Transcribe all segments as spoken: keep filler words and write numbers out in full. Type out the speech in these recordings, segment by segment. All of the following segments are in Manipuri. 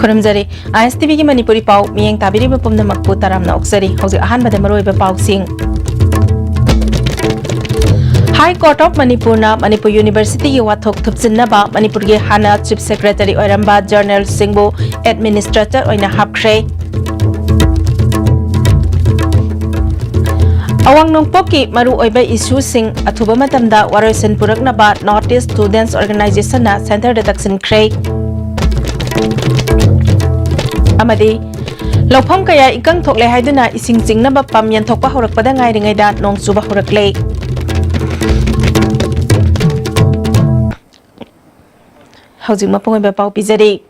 ꯈꯨꯔꯨꯝꯖꯔꯤ꯫ ꯑꯥꯏ ꯑꯦꯁ ꯇꯤ ꯚꯤꯒꯤ ꯃꯅꯤꯄꯨꯔꯤ ꯄꯥꯎ ꯃꯤꯠꯌꯦꯡ ꯇꯥꯕꯤꯔꯤꯕ ꯄꯨꯝꯅꯃꯛꯄꯨ ꯇꯔꯥꯝꯅ ꯑꯣꯛꯆꯔꯤ꯫ ꯍꯧꯖꯤꯛ ꯑꯍꯥꯟꯕꯗ ꯃꯔꯨꯑꯣꯏꯕ ꯄꯥꯎꯁꯤꯡ꯫ High Court of ꯃꯅꯤꯄꯨꯔꯅ ꯃꯅꯤꯄꯨꯔ ꯌꯨꯅꯤꯚꯔꯁꯤꯇꯤꯒꯤ ꯋꯥꯊꯣꯛ ꯊꯨꯞꯆꯤꯟꯅꯕ ꯃꯅꯤꯄꯨꯔꯒꯤ ꯍꯥꯟꯅ Chief Secretary ꯑꯣꯏꯔꯝꯕ General ꯁꯤꯡꯕꯨ Administrator ꯑꯣꯏꯅ ꯍꯥꯞꯈ꯭ꯔꯦ꯫ ꯑꯋꯥꯡ ꯅꯣꯡꯄꯣꯛꯀꯤ ꯃꯔꯨꯑꯣꯏꯕ ꯏꯁꯨꯁꯤꯡ ꯑꯊꯨꯕ ꯃꯇꯝꯗ ꯋꯥꯔꯣꯏꯁꯤꯟ ꯄꯨꯔꯛꯅꯕ North East Students Organizationꯅ Centreꯗ ꯇꯛꯁꯤꯟꯈ꯭ꯔꯦ꯫ ꯑꯃꯗꯤ ꯂꯧꯐꯝ ꯀꯌꯥ ꯏꯀꯪ ꯊꯣꯛꯂꯦ ꯍꯥꯏꯗꯨꯅ ꯏꯁꯤꯡ ꯆꯤꯡꯅꯕ ꯄꯝ ꯌꯦꯟꯊꯣꯛꯄ ꯍꯧꯔꯛꯄꯗ ꯉꯥꯏꯔꯤꯉꯩꯗ ꯅꯣꯡ ꯆꯨꯕ ꯍꯧꯔꯛꯂꯦ꯫ ꯍꯧꯖꯤꯛ ꯃꯄꯨꯡ ꯑꯣꯏꯕ ꯄꯥꯎ ꯄꯤꯖꯔꯤ꯫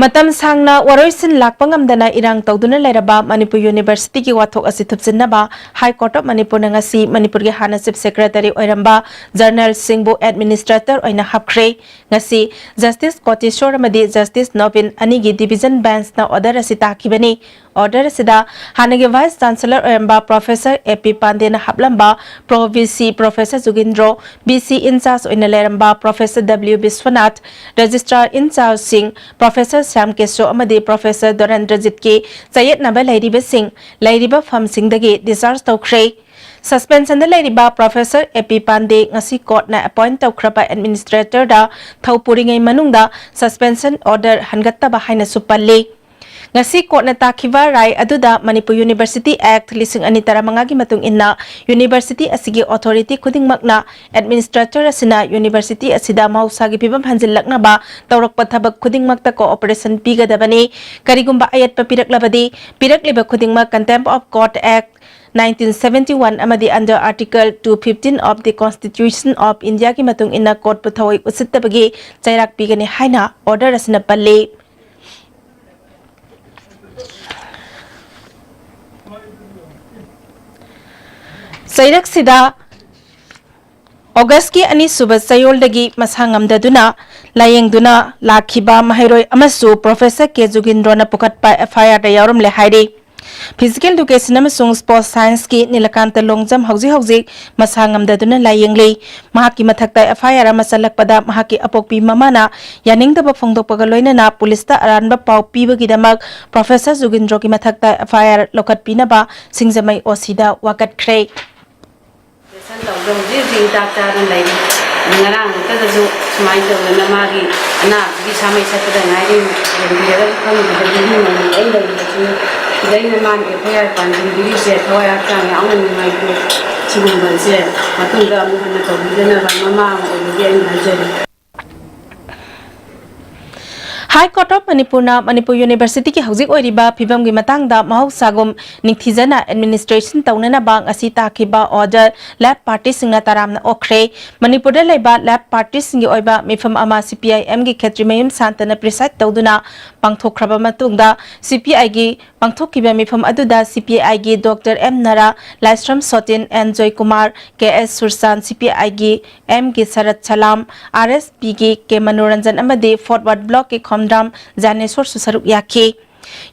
ꯃꯇꯝ ꯁꯥꯡꯅ ꯋꯥꯔꯣꯏꯁꯤꯟ ꯂꯥꯛꯄ ꯉꯝꯗꯅ ꯏꯔꯥꯡ ꯇꯧꯗꯨꯅ ꯂꯩꯔꯕ ꯃꯅꯤꯄꯨꯔ ꯌꯨꯅꯤꯚꯔꯁꯤꯇꯤꯒꯤ ꯋꯥꯊꯣꯛ ꯑꯁꯤ ꯊꯨꯞꯆꯤꯟꯅꯕ High Court of ꯃꯅꯤꯄꯨꯔꯅ ꯉꯁꯤ ꯃꯅꯤꯄꯨꯔꯒꯤ ꯍꯥꯟꯅ Chief Secretary ꯑꯣꯏꯔꯝꯕ General ꯁꯤꯡꯕꯨ Administrator ꯑꯣꯏꯅ ꯍꯥꯞꯈ꯭ꯔꯦ꯫ ꯉꯁꯤ Justice ꯀꯣꯇꯦꯁꯣꯔ ꯑꯃꯗꯤ Justice ꯅꯣꯕꯤꯟ ꯑꯅꯤꯒꯤ Division Benchꯅ order ꯑꯁꯤ ꯇꯥꯈꯤꯕꯅꯤ꯫ Order ꯑꯁꯤꯗ ꯍꯥꯟꯅꯒꯤ Vice Chancellor ꯑꯣꯏꯔꯝꯕ Professor A P ꯄꯥꯟꯗꯦꯅ ꯍꯥꯞꯂꯝꯕ Pro V C Professor ꯖꯨꯒꯤꯟꯗ꯭ꯔꯣ, V C in charge ꯑꯣꯏꯅ ꯂꯩꯔꯝꯕ Professor W Vishwanath, Registrar in charge ꯁꯤꯡ Professor ꯁ꯭ꯌꯥꯝ ꯀꯦꯁꯣ ꯑꯃꯗꯤ Professor ꯗꯣꯔꯦꯟꯗ꯭ꯔꯖꯤꯠꯀꯤ ꯆꯌꯦꯠꯅꯕ ꯂꯩꯔꯤꯕꯁꯤꯡ ꯂꯩꯔꯤꯕ ꯐꯝꯁꯤꯡꯗꯒꯤ discharge ꯇꯧꯈ꯭ꯔꯦ꯫ Suspensionꯗ ꯂꯩꯔꯤꯕ Professor ꯑꯦ ꯄꯤ ꯄꯥꯟꯗꯦ ꯉꯁꯤ courtꯅ appoint ꯇꯧꯈ꯭ꯔꯕ Administratorꯗ ꯊꯧ ꯄꯨꯔꯤꯉꯩ ꯃꯅꯨꯡꯗ suspension order ꯍꯟꯒꯠꯇꯕ ꯍꯥꯏꯅꯁꯨ ꯄꯜꯂꯤ꯫ ꯉꯁꯤ courtꯅ ꯇꯥꯈꯤꯕ ꯔꯥꯏ ꯑꯗꯨꯗ ꯃꯅꯤꯄꯨꯔ University Act ꯂꯤꯁꯤꯡ ꯑꯅꯤ ꯇꯔꯥꯃꯉꯥꯒꯤ ꯃꯇꯨꯡ ꯏꯟꯅ university ꯑꯁꯤꯒꯤ authority ꯈꯨꯗꯤꯡꯃꯛꯅ Administrator ꯑꯁꯤꯅ university ꯑꯁꯤꯗ ꯃꯍꯧꯁꯥꯒꯤ ꯐꯤꯕꯝ ꯍꯟꯖꯤꯜꯂꯛꯅꯕ ꯇꯧꯔꯛꯄ ꯊꯕꯛ ꯈꯨꯗꯤꯡꯃꯛꯇ cooperation ꯄꯤꯒꯗꯕꯅꯤ꯫ ꯀꯔꯤꯒꯨꯝꯕ ꯑꯌꯦꯠꯄ ꯄꯤꯔꯛꯂꯕꯗꯤ ꯄꯤꯔꯛꯂꯤꯕ ꯈꯨꯗꯤꯡꯃꯛ Contempt of Court Act nineteen seventy one ꯑꯃꯗꯤ under Article two fifteen of the Constitution of Indiaꯒꯤ ꯃꯇꯨꯡ ꯏꯟꯅ courtꯄꯨ ꯊꯑꯣꯏ ꯎꯁꯤꯠꯇꯕꯒꯤ ꯆꯩꯔꯥꯛ ꯄꯤꯒꯅꯤ ꯍꯥꯏꯅ order ꯑꯁꯤꯅ ꯄꯜꯂꯤ꯫ ꯆꯩꯔꯛꯁꯤꯗ Augustꯀꯤ ꯑꯅꯤꯁꯨꯕ ꯆꯌꯣꯜꯗꯒꯤ ꯃꯁꯥ ꯉꯝꯗꯗꯨꯅ ꯂꯥꯌꯦꯡꯗꯨꯅ ꯂꯥꯛꯈꯤꯕ ꯃꯍꯩꯔꯣꯏ ꯑꯃꯁꯨ Professor ꯀꯦ ꯖꯨꯒꯤꯟꯗ꯭ꯔꯣꯅ ꯄꯨꯈꯠꯄ F I Rꯗ ꯌꯥꯎꯔꯝꯂꯦ ꯍꯥꯏꯔꯤ꯫ Physical Education ꯑꯃꯁꯨꯡ Sports Scienceꯀꯤ ꯅꯤꯂꯀꯥꯟꯇ ꯂꯣꯡꯖꯝ ꯍꯧꯖꯤꯛ ꯍꯧꯖꯤꯛ ꯃꯁꯥ ꯉꯝꯗꯗꯨꯅ ꯂꯥꯌꯦꯡꯂꯤ꯫ ꯃꯍꯥꯛꯀꯤ ꯃꯊꯛꯇ F I R ꯑꯃ ꯆꯠꯂꯛꯄꯗ ꯃꯍꯥꯛꯀꯤ ꯑꯄꯣꯛꯄꯤ ꯃꯃꯥꯅ ꯌꯥꯅꯤꯡꯗꯕ ꯐꯣꯡꯗꯣꯛꯄꯒ ꯂꯣꯏꯅꯅ ꯄꯨꯂꯤꯁꯇ ꯑꯔꯥꯟꯕ ꯄꯥꯎ ꯄꯤꯕꯒꯤꯗꯃꯛ Professor ꯖꯨꯒꯤꯟꯗ꯭ꯔꯣꯒꯤ ꯃꯊꯛꯇ F I R ꯂꯧꯈꯠꯄꯤꯅꯕ Singjamei O Cꯗ ꯋꯥꯀꯠꯈ꯭ꯔꯦ꯫ Operation ꯇꯧꯗ ꯍꯧꯖꯤꯛ ꯍꯧꯖꯤꯛ ꯍꯤꯗꯥꯛ ꯆꯥꯗꯅ ꯂꯩꯔꯤ꯫ ꯉꯔꯥꯡ ꯈꯛꯇꯗꯁꯨ ꯁꯨꯃꯥꯏꯅ ꯇꯧꯗꯅ ꯃꯥꯒꯤ ꯑꯅꯥꯕꯒꯤ ꯁꯥꯃꯩ ꯁꯠꯄꯗ ꯉꯥꯏꯔꯤ꯫ ꯌꯦꯡꯕꯤꯔꯒ ꯈꯪꯗꯕꯗꯒꯤ ꯍꯤꯡꯅ ꯑꯩ ꯂꯩꯔꯤꯕꯁꯤꯅꯤ꯫ ꯁꯤꯗꯩꯅ ꯃꯥꯅ F I R ꯄꯥꯟꯁꯤꯟꯕꯤꯔꯤꯁꯦ ꯊꯋꯥꯏ ꯍꯛꯆꯥꯡ ꯌꯥꯝꯅ ꯅꯨꯡꯉꯥꯏꯇꯦ꯫ ꯁꯤꯒꯨꯝꯕꯁꯦ ꯃꯇꯨꯡꯗ ꯑꯃꯨꯛ ꯍꯟꯅ ꯇꯧꯕꯤꯗꯅꯕ ꯃꯃꯥ ꯑꯃ ꯑꯣꯏꯕꯒꯤ ꯑꯩꯅ ꯍꯥꯏꯖꯔꯤ꯫ High Court of ꯃꯅꯤꯄꯨꯔꯅ ꯃꯅꯤꯄꯨꯔ Universityꯒꯤ ꯍꯧꯖꯤꯛ ꯑꯣꯏꯔꯤꯕ ꯐꯤꯕꯝꯒꯤ ꯃꯇꯥꯡꯗ ꯃꯍꯧꯁꯥꯒꯨꯝ ꯅꯤꯡꯊꯤꯖꯅ administration ꯇꯧꯅꯅꯕ ꯉꯁꯤ ꯇꯥꯈꯤꯕ order lab partyꯁꯤꯡꯅ ꯇꯔꯥꯝꯅ ꯑꯣꯛꯈ꯭ꯔꯦ꯫ ꯃꯅꯤꯄꯨꯔꯗ ꯂꯩꯕ lab partyꯁꯤꯡꯒꯤ ꯑꯣꯏꯕ ꯃꯤꯐꯝ ꯑꯃ C P I Mꯒꯤ Khetrimayum ꯁꯥꯟꯇꯅ preside ꯇꯧꯗꯨꯅ ꯄꯥꯡꯊꯣꯛꯈ꯭ꯔꯕ ꯃꯇꯨꯡꯗ, C P Iꯒꯤ ꯄꯥꯡꯊꯣꯛꯈꯤꯕ ꯃꯤꯐꯝ ꯑꯗꯨꯗ C P Iꯒꯤ Doctor M ꯅꯔꯥ, ꯂꯥꯏꯁ꯭ꯔꯝ ꯁꯣꯇꯤꯟ, N Joykumar, K S ꯁꯨꯔꯆꯥꯟ, C P Iꯒꯤ M ꯒꯤ ꯁꯔꯠ ꯁꯂꯥꯝ, R S Pꯒꯤ K ꯃꯅꯣꯔꯟꯖꯟ ꯑꯃꯗꯤ Forward Blockꯀꯤ ꯈꯣꯝꯗ꯭ꯔꯥꯝ ꯖꯥꯅꯦꯁꯣꯔꯁꯨ ꯁꯔꯨꯛ ꯌꯥꯈꯤ꯫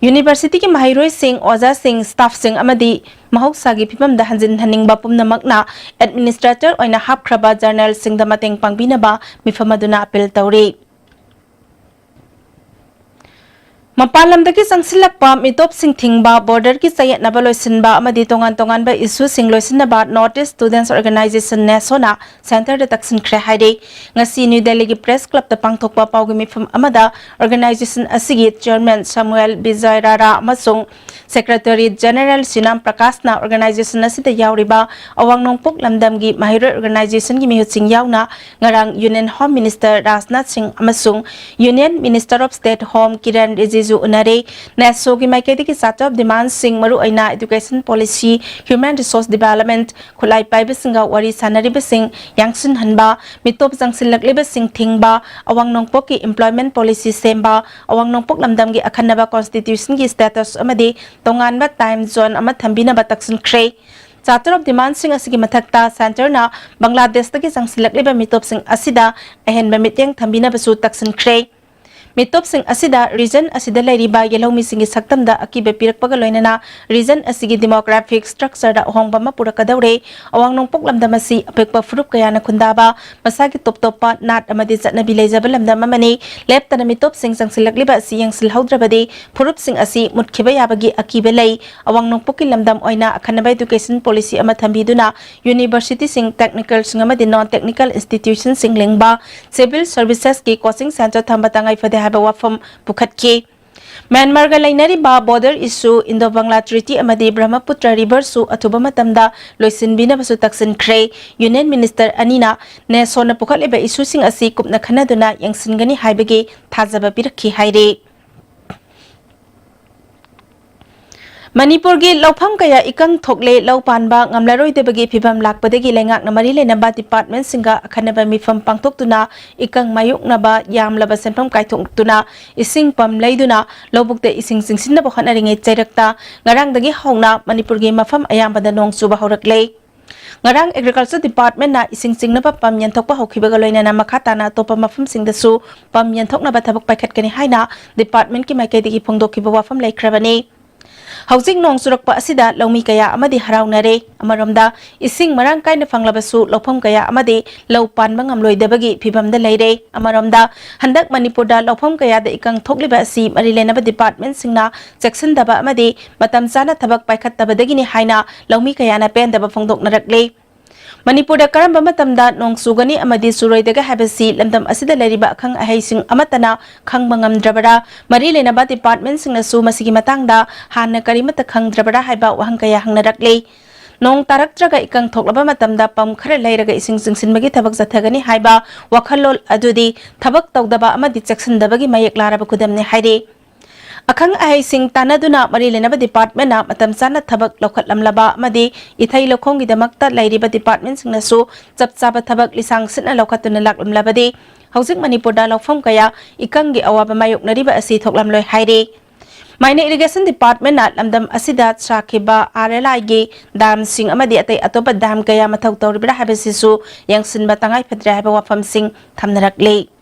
Universityꯒꯤ ꯃꯍꯩꯔꯣꯏꯁꯤꯡ, ꯑꯣꯖꯥꯁꯤꯡ, staffꯁꯤꯡ ꯑꯃꯗꯤ ꯃꯍꯧꯁꯥꯒꯤ ꯐꯤꯕꯝꯗ ꯍꯟꯖꯤꯟꯍꯟꯅꯤꯡꯕ ꯄꯨꯝꯅꯃꯛꯅ administrator ꯑꯣꯏꯅ ꯍꯥꯞꯈ꯭ꯔꯕ journalꯁꯤꯡꯗ ꯃꯇꯦꯡ ꯄꯥꯡꯕꯤꯅꯕ ꯃꯤꯐꯝ ꯑꯗꯨꯅ appeal ꯇꯧꯔꯤ꯫ ꯃꯄꯥꯟ ꯂꯝꯗꯒꯤ ꯆꯪꯁꯤꯜꯂꯛꯄ ꯃꯤꯇꯣꯞꯁꯤꯡ ꯊꯤꯡꯕ, borderꯒꯤ ꯆꯌꯦꯠꯅꯕ ꯂꯣꯏꯁꯤꯟꯕ ꯑꯃꯗꯤ ꯇꯣꯉꯥꯟ ꯇꯣꯉꯥꯟꯕ issueꯁꯤꯡ ꯂꯣꯏꯁꯤꯟꯅꯕ North East Students Organisation, NESOꯅ centreꯗ ꯇꯛꯁꯤꯟꯈ꯭ꯔꯦ ꯍꯥꯏꯔꯤ꯫ ꯉꯁꯤ ꯅ꯭ꯌꯨ ꯗꯦꯜꯂꯤꯒꯤ Press Clubꯇ ꯄꯥꯡꯊꯣꯛꯄ ꯄꯥꯎꯒꯤ ꯃꯤꯐꯝ ꯑꯃꯗ organisation ꯑꯁꯤꯒꯤ chairman ꯁꯃꯨꯑꯦꯜ ꯕꯤꯖꯌ ꯔꯥꯔꯥ ꯑꯃꯁꯨꯡ Secretary General ꯁꯤꯅꯥꯝ ꯄ꯭ꯔꯀꯥꯁꯅ organisation ꯑꯁꯤꯗ ꯌꯥꯎꯔꯤꯕ ꯑꯋꯥꯡ ꯅꯣꯡꯄꯣꯛ ꯂꯝꯗꯝꯒꯤ ꯃꯍꯩꯔꯣꯏ organizationꯒꯤ ꯃꯤꯍꯨꯠꯁꯤꯡ ꯌꯥꯎꯅ ꯉꯔꯥꯡ Union Home Minister ꯔꯥꯖꯅꯥꯊ ꯁꯤꯡ ꯑꯃꯁꯨꯡ Union Minister of State Home Kiran ꯔꯤꯖꯤꯖꯨ ꯎꯅꯔꯦ꯫ NESOꯒꯤ ꯃꯥꯏꯀꯩꯗꯒꯤ Charter of Demandꯁꯤꯡ, ꯃꯔꯨꯑꯣꯏꯅ Education Policy, Human Resource Development, ꯈꯨꯠꯂꯥꯏ ꯄꯥꯏꯕꯁꯤꯡꯒ ꯋꯥꯔꯤ ꯁꯥꯅꯔꯤꯕꯁꯤꯡ ꯌꯥꯡꯁꯤꯟꯍꯟꯕ, ꯃꯤꯇꯣꯞ ꯆꯪꯁꯤꯜꯂꯛꯂꯤꯕꯁꯤꯡ ꯊꯤꯡꯕ, ꯑꯋꯥꯡ ꯅꯣꯡꯄꯣꯛꯀꯤ employment policy ꯁꯦꯝꯕ, ꯑꯋꯥꯡ ꯅꯣꯡꯄꯣꯛ ꯂꯝꯗꯝꯒꯤ ꯑꯈꯟꯅꯕ constitutionꯒꯤ status ꯑꯃꯗꯤ ꯇꯣꯉꯥꯟꯕ time zone ꯑꯃ ꯊꯝꯕꯤꯅꯕ ꯇꯛꯁꯤꯟꯈ꯭ꯔꯦ꯫ Charter of Demandꯁꯤꯡ ꯑꯁꯤꯒꯤ ꯃꯊꯛꯇ centreꯅ ꯕꯪꯒ꯭ꯂꯥꯗꯦꯁꯇꯒꯤ ꯆꯪꯁꯤꯜꯂꯛꯂꯤꯕ ꯃꯤꯇꯣꯞꯁꯤꯡ ꯑꯁꯤꯗ ꯑꯍꯦꯟꯕ ꯃꯤꯠꯌꯦꯡ ꯊꯝꯕꯤꯅꯕꯁꯨ ꯇꯛꯁꯤꯟꯈ꯭ꯔꯦ꯫ ꯃꯤꯇꯣꯞꯁꯤꯡ ꯑꯁꯤꯗ region ꯑꯁꯤꯗ ꯂꯩꯔꯤꯕ ꯌꯦꯜꯍꯧꯃꯤꯁꯤꯡꯒꯤ ꯁꯛꯇꯝꯗ ꯑꯀꯤꯕ ꯄꯤꯔꯛꯄꯒ ꯂꯣꯏꯅꯅ region ꯑꯁꯤꯒꯤ demographic structure ꯗ ꯑꯍꯣꯡꯕ ꯑꯃ ꯄꯨꯔꯛꯀꯗꯧꯔꯦ꯫ ꯑꯋꯥꯡ ꯅꯣꯡꯄꯣꯛ ꯂꯝꯗꯝ ꯑꯁꯤ ꯑꯄꯤꯛꯄ ꯐꯨꯔꯨꯞ ꯀꯌꯥꯅ ꯈꯨꯟꯗꯥꯕ, ꯃꯁꯥꯒꯤ ꯇꯣꯞ ꯇꯣꯞꯄ ꯅꯥꯠ ꯑꯃꯗꯤ ꯆꯠꯅꯕꯤ ꯂꯩꯖꯕ ꯂꯝꯗꯝ ꯑꯃꯅꯤ꯫ ꯂꯦꯞꯇꯅ ꯃꯤꯇꯣꯞꯁꯤꯡ ꯆꯪꯁꯤꯜꯂꯛꯂꯤꯕ ꯑꯁꯤ ꯌꯦꯡꯁꯤꯜꯍꯧꯗ꯭ꯔꯕꯗꯤ ꯐꯨꯔꯨꯞꯁꯤꯡ ꯑꯁꯤ ꯃꯨꯠꯈꯤꯕ ꯌꯥꯕꯒꯤ ꯑꯀꯤꯕ ꯂꯩ꯫ ꯑꯋꯥꯡ ꯅꯣꯡꯄꯣꯛꯀꯤ ꯂꯝꯗꯝ ꯑꯣꯏꯅ ꯑꯈꯟꯅꯕ education policy ꯑꯃ ꯊꯝꯕꯤꯗꯨꯅ university ꯁꯤꯡ, technical ꯁꯤꯡ ꯑꯃꯗꯤ non technical institution ꯁꯤꯡ ꯂꯤꯡꯕ civil services ꯀꯤ coaching centre ꯊꯝꯕ ꯇꯉꯥꯏ ꯐꯗꯦ ꯍꯥꯏꯕ ꯋꯥꯐꯝ ꯄꯨꯈꯠꯈꯤ꯫ ꯃ꯭ꯌꯥꯟꯃꯥꯔꯒ ꯂꯩꯅꯔꯤꯕ border issue, Indo Bangla Treaty ꯑꯃꯗꯤ ꯕ꯭ꯔꯍꯃꯄꯨꯇ꯭ꯔ river ꯁꯨ ꯑꯊꯨꯕ ꯃꯇꯝꯗ ꯂꯣꯏꯁꯤꯟꯕꯤꯅꯕꯁꯨ ꯇꯛꯁꯤꯟꯈ꯭ꯔꯦ꯫ Union minister ꯑꯅꯤꯅ ꯅꯦꯁꯣꯟꯅ ꯄꯨꯈꯠꯂꯤꯕ issue ꯁꯤꯡ ꯑꯁꯤ ꯀꯨꯞꯅ ꯈꯟꯅꯗꯨꯅ ꯌꯦꯡꯁꯤꯟꯒꯅꯤ ꯍꯥꯏꯕꯒꯤ ꯊꯥꯖꯕ ꯄꯤꯔꯛꯈꯤ ꯍꯥꯏꯔꯤ꯫ ꯃꯅꯤꯄꯨꯔꯒꯤ ꯂꯧꯐꯝ ꯀꯌꯥ ꯏꯀꯪ ꯊꯣꯛꯂꯦ, ꯂꯧ ꯄꯥꯟꯕ ꯉꯝꯂꯔꯣꯏꯗꯕꯒꯤ ꯐꯤꯕꯝ ꯂꯥꯛꯄꯗꯒꯤ ꯂꯩꯉꯥꯛꯅ ꯃꯔꯤ ꯂꯩꯅꯕ department ꯁꯤꯡꯒ ꯑꯈꯟꯅꯕ ꯃꯤꯐꯝ ꯄꯥꯡꯊꯣꯛꯇꯨꯅ ꯏꯀꯪ ꯃꯥꯌꯣꯛꯅꯕ ꯌꯥꯝꯂꯕ ꯁꯦꯟꯐꯝ ꯀꯥꯏꯊꯣꯛꯇꯨꯅ ꯏꯁꯤꯡ pump ꯂꯩꯗꯨꯅ ꯂꯧꯕꯨꯛꯇ ꯏꯁꯤꯡ ꯆꯤꯡꯁꯤꯟꯅꯕ ꯍꯣꯠꯅꯔꯤꯉꯩ ꯆꯩꯔꯛꯇ ꯉꯔꯥꯡꯗꯒꯤ ꯍꯧꯅ ꯃꯅꯤꯄꯨꯔꯒꯤ ꯃꯐꯝ ꯑꯌꯥꯝꯕꯗ ꯅꯣꯡ ꯆꯨꯕ ꯍꯧꯔꯛꯂꯦ꯫ ꯉꯔꯥꯡ agriculture department ꯅ ꯏꯁꯤꯡ ꯆꯤꯡꯅꯕ pump ꯌꯦꯟꯊꯣꯛꯄ ꯍꯧꯈꯤꯕꯒ ꯂꯣꯏꯅꯅ ꯃꯈꯥ ꯇꯥꯅ ꯑꯇꯣꯞꯄ ꯃꯐꯝꯁꯤꯡꯗꯁꯨ pump ꯌꯦꯟꯊꯣꯛꯅꯕ ꯊꯕꯛ ꯄꯥꯏꯈꯠꯀꯅꯤ ꯍꯥꯏꯅ department ꯀꯤ ꯃꯥꯏꯀꯩꯗꯒꯤ ꯐꯣꯡꯗꯣꯛꯈꯤꯕ ꯋꯥꯐꯝ ꯂꯩꯈ꯭ꯔꯕꯅꯤ꯫ ꯍꯧꯖꯤꯛ ꯅꯣꯡ ꯆꯨꯔꯛꯄ ꯑꯁꯤꯗ ꯂꯧꯃꯤ ꯀꯌꯥ ꯑꯃꯗꯤ ꯍꯔꯥꯎꯅꯔꯦ꯫ ꯑꯃꯔꯣꯝꯗ, ꯏꯁꯤꯡ ꯃꯔꯥꯡ ꯀꯥꯏꯅ ꯐꯪꯂꯕꯁꯨ ꯂꯧꯐꯝ ꯀꯌꯥ ꯑꯃꯗꯤ ꯂꯧ ꯄꯥꯟꯕ ꯉꯝꯂꯣꯏꯗꯕꯒꯤ ꯐꯤꯚꯝꯗ ꯂꯩꯔꯦ꯫ ꯑꯃꯔꯣꯝꯗ, ꯍꯟꯗꯛ ꯃꯅꯤꯄꯨꯔꯗ ꯂꯧꯐꯝ ꯀꯌꯥꯗ ꯏꯀꯪ ꯊꯣꯛꯂꯤꯕ ꯑꯁꯤ ꯃꯔꯤ ꯂꯩꯅꯕ department ꯁꯤꯡꯅ ꯆꯦꯛꯁꯤꯟꯗꯕ ꯑꯃꯗꯤ ꯃꯇꯝ ꯆꯥꯅ ꯊꯕꯛ ꯄꯥꯏꯈꯠꯇꯕꯗꯒꯤꯅꯤ ꯍꯥꯏꯅ ꯂꯧꯃꯤ ꯀꯌꯥꯅ ꯄꯦꯟꯗꯕ ꯐꯣꯡꯗꯣꯛꯅꯔꯛꯂꯤ꯫ ꯃꯅꯤꯄꯨꯔꯗ ꯀꯔꯝꯕ ꯃꯇꯝꯗ ꯅꯣꯡ ꯆꯨꯒꯅꯤ ꯑꯃꯗꯤ ꯆꯨꯔꯣꯏꯗꯒꯦ ꯍꯥꯏꯕꯁꯤ ꯂꯝꯗꯝ ꯑꯁꯤꯗ ꯂꯩꯔꯤꯕ ꯑꯈꯪ ꯑꯍꯩꯁꯤꯡ ꯑꯃꯠꯇꯅ ꯈꯪꯕ ꯉꯝꯗ꯭ꯔꯕꯔꯥ? ꯃꯔꯤ ꯂꯩꯅꯕ department ꯁꯤꯡꯅꯁꯨ ꯃꯁꯤꯒꯤ ꯃꯇꯥꯡꯗ ꯍꯥꯟꯅ ꯀꯔꯤꯃꯠꯇ ꯈꯪꯗ꯭ꯔꯕꯔꯥ ꯍꯥꯏꯕ ꯋꯥꯍꯪ ꯀꯌꯥ ꯍꯪꯅꯔꯛꯂꯤ꯫ ꯅꯣꯡ ꯇꯥꯔꯛꯇ꯭ꯔꯒ ꯏꯀꯪ ꯊꯣꯛꯂꯕ ꯃꯇꯝꯗ pump ꯈꯔ ꯂꯩꯔꯒ ꯏꯁꯤꯡ ꯆꯤꯡꯁꯤꯟꯕꯒꯤ ꯊꯕꯛ ꯆꯠꯊꯒꯅꯤ ꯍꯥꯏꯕ ꯋꯥꯈꯜꯂꯣꯟ ꯑꯗꯨꯗꯤ ꯊꯕꯛ ꯇꯧꯗꯕ ꯑꯃꯗꯤ ꯆꯦꯛꯁꯤꯟꯗꯕꯒꯤ ꯃꯌꯦꯛ ꯂꯥꯔꯕ ꯈꯨꯗꯝꯅꯤ ꯍꯥꯏꯔꯤ꯫ ꯑꯈꯪ ꯑꯍꯩꯁꯤꯡ ꯇꯥꯟꯅꯗꯨꯅ ꯃꯔꯤ ꯂꯩꯅꯕ department ꯅ ꯃꯇꯝ ꯆꯥꯅ ꯊꯕꯛ ꯂꯧꯈꯠꯂꯝꯂꯕ ꯑꯃꯗꯤ ꯏꯊꯩ ꯂꯧꯈꯣꯡꯒꯤꯗꯃꯛꯇ ꯂꯩꯔꯤꯕ department ꯁꯤꯡꯅꯁꯨ ꯆꯞ ꯆꯥꯕ ꯊꯕꯛ ꯂꯤꯁꯥꯡ ꯁꯤꯠꯅ ꯂꯧꯈꯠꯇꯨꯅ ꯂꯥꯛꯂꯝꯂꯕꯗꯤ ꯍꯧꯖꯤꯛ ꯃꯅꯤꯄꯨꯔꯗ ꯂꯧꯐꯝ ꯀꯌꯥ ꯏꯀꯪꯒꯤ ꯑꯋꯥꯕ ꯃꯥꯌꯣꯛꯅꯔꯤꯕ ꯑꯁꯤ ꯊꯣꯛꯂꯝꯂꯣꯏ ꯍꯥꯏꯔꯤ꯫ ꯃꯥꯏꯅ irrigation department ꯅ ꯂꯝꯗꯝ ꯑꯁꯤꯗ ꯁꯥꯈꯤꯕ R L I ꯒꯤ dam ꯁꯤꯡ ꯑꯃꯗꯤ ꯑꯇꯩ ꯑꯇꯣꯞꯄ dam ꯀꯌꯥ ꯃꯊꯧ ꯇꯧꯔꯤꯕ꯭ꯔꯥ ꯍꯥꯏꯕꯁꯤꯁꯨ ꯌꯦꯡꯁꯤꯟꯕ ꯇꯉꯥꯏ ꯐꯗ꯭ꯔꯦ ꯍꯥꯏꯕ ꯋꯥꯐꯝꯁꯤꯡ ꯊꯝꯅꯔꯛꯂꯤ꯫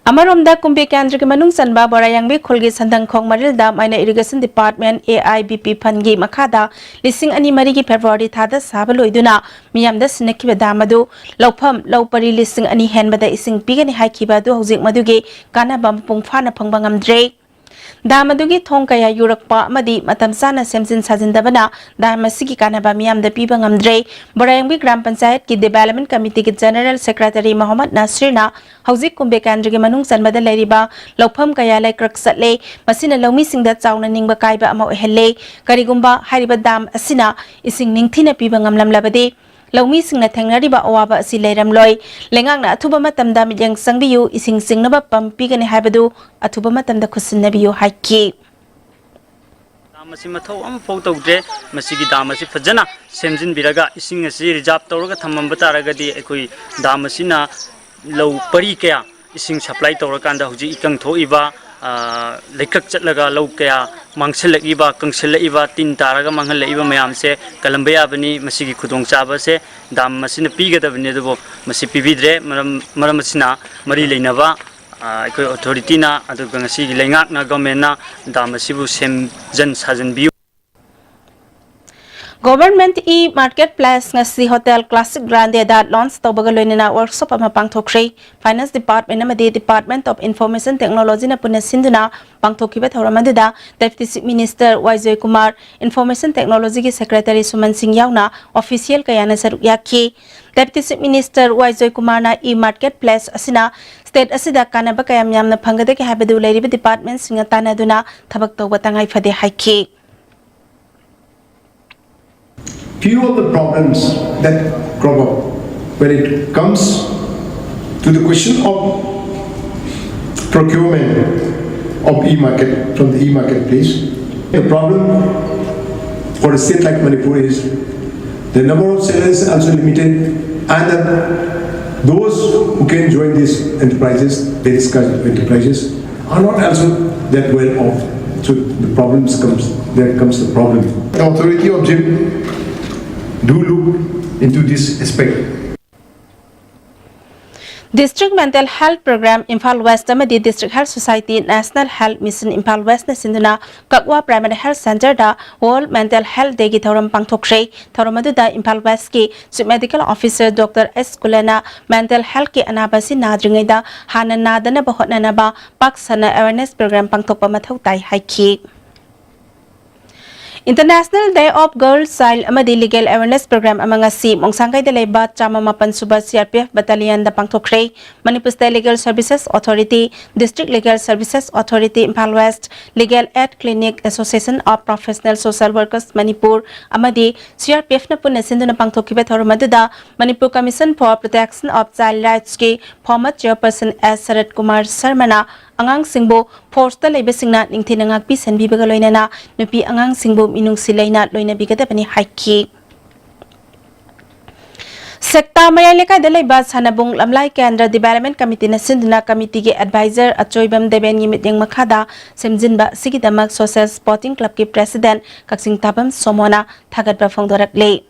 ꯑꯃꯔꯣꯝꯗ, ꯀꯨꯝꯕꯤ ꯀꯦꯟꯗ꯭ꯔꯒꯤ ꯃꯅꯨꯡ ꯆꯟꯕ ꯕꯣꯔꯥꯌꯥꯡꯕꯤ ꯈꯨꯜꯒꯤ ꯁꯟꯗꯪꯈꯣꯡ ꯃꯔꯤꯜꯗ Minor Irrigation Department, A I B P, ꯐꯟꯒꯤ ꯃꯈꯥꯗ ꯂꯤꯁꯤꯡ ꯑꯅꯤ ꯃꯔꯤꯒꯤ ꯐꯦꯕ꯭ꯔꯨꯋꯥꯔꯤ ꯊꯥꯗ ꯁꯥꯕ ꯂꯣꯏꯗꯨꯅ ꯃꯤꯌꯥꯝꯗ ꯁꯤꯟꯅꯈꯤꯕ ꯗꯥꯝ ꯑꯗꯨ ꯂꯧꯐꯝ ꯂꯧ ꯄꯔꯤ ꯂꯤꯁꯤꯡ ꯑꯅꯤ ꯍꯦꯟꯕꯗ ꯏꯁꯤꯡ ꯄꯤꯒꯅꯤ ꯍꯥꯏꯈꯤꯕ ꯑꯗꯨ ꯍꯧꯖꯤꯛ ꯃꯗꯨꯒꯤ ꯀꯥꯟꯅꯕ ꯃꯄꯨꯡ ꯐꯥꯅ ꯐꯪꯕ ꯉꯝꯗ꯭ꯔꯦ꯫ ꯗꯥꯝ ꯑꯗꯨꯒꯤ ꯊꯣꯡ ꯀꯌꯥ ꯌꯨꯔꯛꯄ ꯑꯃꯗꯤ ꯃꯇꯝ ꯆꯥꯅ ꯁꯦꯝꯖꯤꯟ ꯁꯥꯖꯤꯟꯗꯕꯅ ꯗꯥꯝ ꯑꯁꯤꯒꯤ ꯀꯥꯟꯅꯕ ꯃꯤꯌꯥꯝꯗ ꯄꯤꯕ ꯉꯝꯗ꯭ꯔꯦ꯫ ꯕꯣꯔꯥꯌꯥꯡꯕꯤ ꯒ꯭ꯔꯥꯝ ꯄꯟꯆꯥꯌꯠꯀꯤ Development Committeeꯒꯤ General Secretary ꯃꯣꯍꯝꯃꯗ ꯅꯥꯁꯤꯔꯅ ꯍꯧꯖꯤꯛ ꯀꯨꯝꯕꯤ ꯀꯦꯟꯗ꯭ꯔꯒꯤ ꯃꯅꯨꯡ ꯆꯟꯕꯗ ꯂꯩꯔꯤꯕ ꯂꯧꯐꯝ ꯀꯌꯥ ꯂꯩꯀ꯭ꯔꯛ ꯆꯠꯂꯦ꯫ ꯃꯁꯤꯅ ꯂꯧꯃꯤꯁꯤꯡꯗ ꯆꯥꯎꯅ ꯅꯤꯡꯕ ꯀꯥꯏꯕ ꯑꯃ ꯑꯣꯏꯍꯜꯂꯦ꯫ ꯀꯔꯤꯒꯨꯝꯕ ꯍꯥꯏꯔꯤꯕ ꯗꯥꯝ ꯑꯁꯤꯅ ꯏꯁꯤꯡ ꯅꯤꯡꯊꯤꯅ ꯄꯤꯕ ꯉꯝꯂꯝꯂꯕꯗꯤ, ꯂꯧꯃꯤꯁꯤꯡꯅ ꯊꯦꯡꯅꯔꯤꯕ ꯑꯋꯥꯕ ꯑꯁꯤ ꯂꯩꯔꯝꯂꯣꯏ꯫ ꯂꯩꯉꯥꯛꯅ ꯑꯊꯨꯕ ꯃꯇꯝꯗ ꯃꯤꯠꯌꯦꯡ ꯆꯪꯕꯤꯌꯨ, ꯏꯁꯤꯡ ꯆꯤꯡꯅꯕ ꯄꯝ ꯄꯤꯒꯅꯤ ꯍꯥꯏꯕꯗꯨ ꯑꯊꯨꯕ ꯃꯇꯝꯗ ꯈꯨꯠꯁꯤꯟꯅꯕꯤꯌꯨ ꯍꯥꯏꯈꯤ꯫ ꯗꯥꯝ ꯑꯁꯤ ꯃꯊꯧ ꯑꯃꯐꯥꯎ ꯇꯧꯗ꯭ꯔꯦ꯫ ꯃꯁꯤꯒꯤ ꯗꯥꯝ ꯑꯁꯤ ꯐꯖꯅ ꯁꯦꯝꯖꯤꯟꯕꯤꯔꯒ ꯏꯁꯤꯡ ꯑꯁꯤ reserve ꯇꯧꯔꯒ ꯊꯝꯃꯝꯕ ꯇꯥꯔꯒꯗꯤ ꯑꯩꯈꯣꯏ ꯗꯥꯝ ꯑꯁꯤꯅ ꯂꯧ ꯄꯔꯤ ꯀꯌꯥ ꯏꯁꯤꯡ supply ꯇꯧꯔꯀꯥꯟꯗ ꯍꯧꯖꯤꯛ ꯏꯀꯪ ꯊꯣꯛꯏꯕ, ꯑ, ꯂꯩꯀ꯭ꯔꯛ ꯆꯠꯂꯒ ꯂꯧ ꯀꯌꯥ ꯃꯥꯡꯁꯤꯜꯂꯛꯏꯕ, ꯀꯪꯁꯤꯜꯂꯛꯏꯕ, ꯇꯤꯟ ꯇꯥꯔꯒ ꯃꯥꯡꯍꯜꯂꯛꯏꯕ ꯃꯌꯥꯝꯁꯦ ꯀꯜꯂꯝꯕ ꯌꯥꯕꯅꯤ꯫ ꯃꯁꯤꯒꯤ ꯈꯨꯗꯣꯡꯆꯥꯕ ꯑꯁꯦ ꯗꯥꯝ ꯑꯁꯤꯅ ꯄꯤꯒꯗꯕꯅꯤ, ꯑꯗꯨꯕꯨ ꯃꯁꯤ ꯄꯤꯕꯤꯗ꯭ꯔꯦ꯫ ꯃꯔꯝ, ꯃꯔꯝ ꯑꯁꯤꯅ ꯃꯔꯤ ꯂꯩꯅꯕ, ꯑ, ꯑꯩꯈꯣꯏ authorityꯅ, ꯑꯗꯨꯒ ꯉꯁꯤꯒꯤ ꯂꯩꯉꯥꯛꯅ, governmentꯅ ꯗꯥꯝ ꯑꯁꯤꯕꯨ ꯁꯦꯝꯖꯤꯟ ꯁꯥꯖꯤꯟꯕꯤꯌꯨ꯫ Government e-marketplace ꯉꯁꯤ Hotel Classic Grandeꯗ launch ꯇꯧꯕꯒ ꯂꯣꯏꯅꯅ workshop ꯑꯃ ꯄꯥꯡꯊꯣꯛꯈ꯭ꯔꯦ꯫ Finance Department ꯑꯃꯗꯤ Department of Information Technologyꯅ ꯄꯨꯟꯅ ꯁꯤꯟꯗꯨꯅ ꯄꯥꯡꯊꯣꯛꯈꯤꯕ ꯊꯧꯔꯝ ꯑꯗꯨꯗ Deputy Chief Minister ꯋꯥꯏ ꯖꯣꯏꯀꯨꯃꯥꯔ, Information Technologyꯒꯤ Secretary ꯁꯨꯃꯟ ꯁꯤꯡ ꯌꯥꯎꯅ official ꯀꯌꯥꯅ ꯁꯔꯨꯛ ꯌꯥꯈꯤ꯫ Deputy Chief Minister ꯋꯥꯏ ꯖꯣꯏꯀꯨꯃꯥꯔꯅ e-marketplace ꯑꯁꯤꯅ state ꯑꯁꯤꯗ ꯀꯥꯟꯅꯕ ꯀꯌꯥꯝ ꯌꯥꯝꯅ ꯐꯪꯒꯗꯒꯦ ꯍꯥꯏꯕꯗꯨ ꯂꯩꯔꯤꯕ departmentꯁꯤꯡꯒ ꯇꯥꯟꯅꯗꯨꯅ ꯊꯕꯛ ꯇꯧꯕ ꯇꯉꯥꯏ ꯐꯗꯦ ꯍꯥꯏꯈꯤ꯫ Few of the problems that crop up when it comes to the question of procurement of e-market from the e-marketplace. A problem for a state like Manipur is the number of sellers is also limited, and that those who can join these enterprises, very skilled enterprises, are not also that well off. So the problems comes, there comes the problem. The authority of Jim do look into this aspect. District Mental Health Program Imphal West ꯑꯃꯗꯤ District Health Society National Health Mission Imphal West ꯅ ꯁꯤꯟꯗꯨꯅ ꯀꯛꯋꯥ Primary Health Center ꯗ World Mental Health Day ꯒꯤ ꯊꯧꯔꯝ ꯄꯥꯡꯊꯣꯛꯈ꯭ꯔꯦ꯫ ꯊꯧꯔꯝ ꯑꯗꯨꯗ ꯏꯝꯐꯥꯜ ꯋꯦꯁꯀꯤ Chief Medical Officer Doctor S ꯀꯨꯂꯦꯅ mental health ꯀꯤ ꯑꯅꯥꯕ ꯑꯁꯤ ꯅꯥꯗ꯭ꯔꯤꯉꯩꯗ ꯍꯥꯟꯅ ꯅꯥꯗꯅꯕ ꯍꯣꯠꯅꯅꯕ ꯄꯥꯛ ꯁꯟꯅ awareness program ꯄꯥꯡꯊꯣꯛꯄ ꯃꯊꯧ ꯇꯥꯏ ꯍꯥꯏꯈꯤ꯫ International Day of Girl Child ꯑꯃꯗꯤ Legal Awareness Program ꯑꯃ ꯉꯁꯤ ꯃꯣꯡꯁꯥꯡꯒꯩꯗ ꯂꯩꯕ ꯆꯥꯝꯃ ꯃꯥꯄꯟ ꯁꯨꯕ C R P F Battalion the ꯄꯥꯡꯊꯣꯛꯈ꯭ꯔꯦ꯫ Manipur State Legal Services Authority, District Legal Services Authority Imphal West, Legal Aid Clinic, Association of Professional Social Workers Manipur ꯑꯃꯗꯤ C R P F ꯅ ꯄꯨꯟꯅ ꯁꯤꯟꯗꯨꯅ ꯄꯥꯡꯊꯣꯛꯈꯤꯕ ꯊꯧꯔꯝ ꯑꯗꯨꯗ Manipur Commission for Protection of Child Rights ꯀꯤ former chairperson S ꯁꯔꯠ ꯀꯨꯃꯥꯔ ꯁꯔꯃꯅ ꯑꯉꯥꯡꯁꯤꯡꯕꯨ force ꯇ ꯂꯩꯕꯁꯤꯡꯅ ꯅꯤꯡꯊꯤꯅ ꯉꯥꯛꯄꯤ ꯁꯦꯟꯕꯤꯕꯒ ꯂꯣꯏꯅꯅ ꯅꯨꯄꯤ ꯑꯉꯥꯡꯁꯤꯡꯕꯨ ꯃꯤꯅꯨꯡꯁꯤ ꯂꯩꯅ ꯂꯣꯏꯅꯕꯤꯒꯗꯕꯅꯤ ꯍꯥꯏꯈꯤ꯫ ꯁꯦꯛꯇꯥ ꯃꯌꯥꯏ ꯂꯩꯀꯥꯏꯗ ꯂꯩꯕ ꯁꯥꯟꯅꯕꯨꯡ ꯂꯝꯂꯥꯏ ꯀꯦꯟꯗ꯭ꯔ Development Committee ꯅ ꯁꯤꯟꯗꯨꯅ committee ꯒꯤ advisor ꯑꯆꯣꯏꯕꯝ ꯗꯦꯕꯦꯟꯒꯤ ꯃꯤꯠꯌꯦꯡ ꯃꯈꯥꯗ ꯁꯦꯝꯖꯤꯟꯕ ꯑꯁꯤꯒꯤꯗꯃꯛ Social Sporting Club ꯀꯤ President ꯀꯛꯆꯤꯡ ꯇꯥꯕꯝ ꯁꯣꯃꯣꯅ ꯊꯥꯒꯠꯄ ꯐꯣꯡꯗꯣꯔꯛꯂꯤ꯫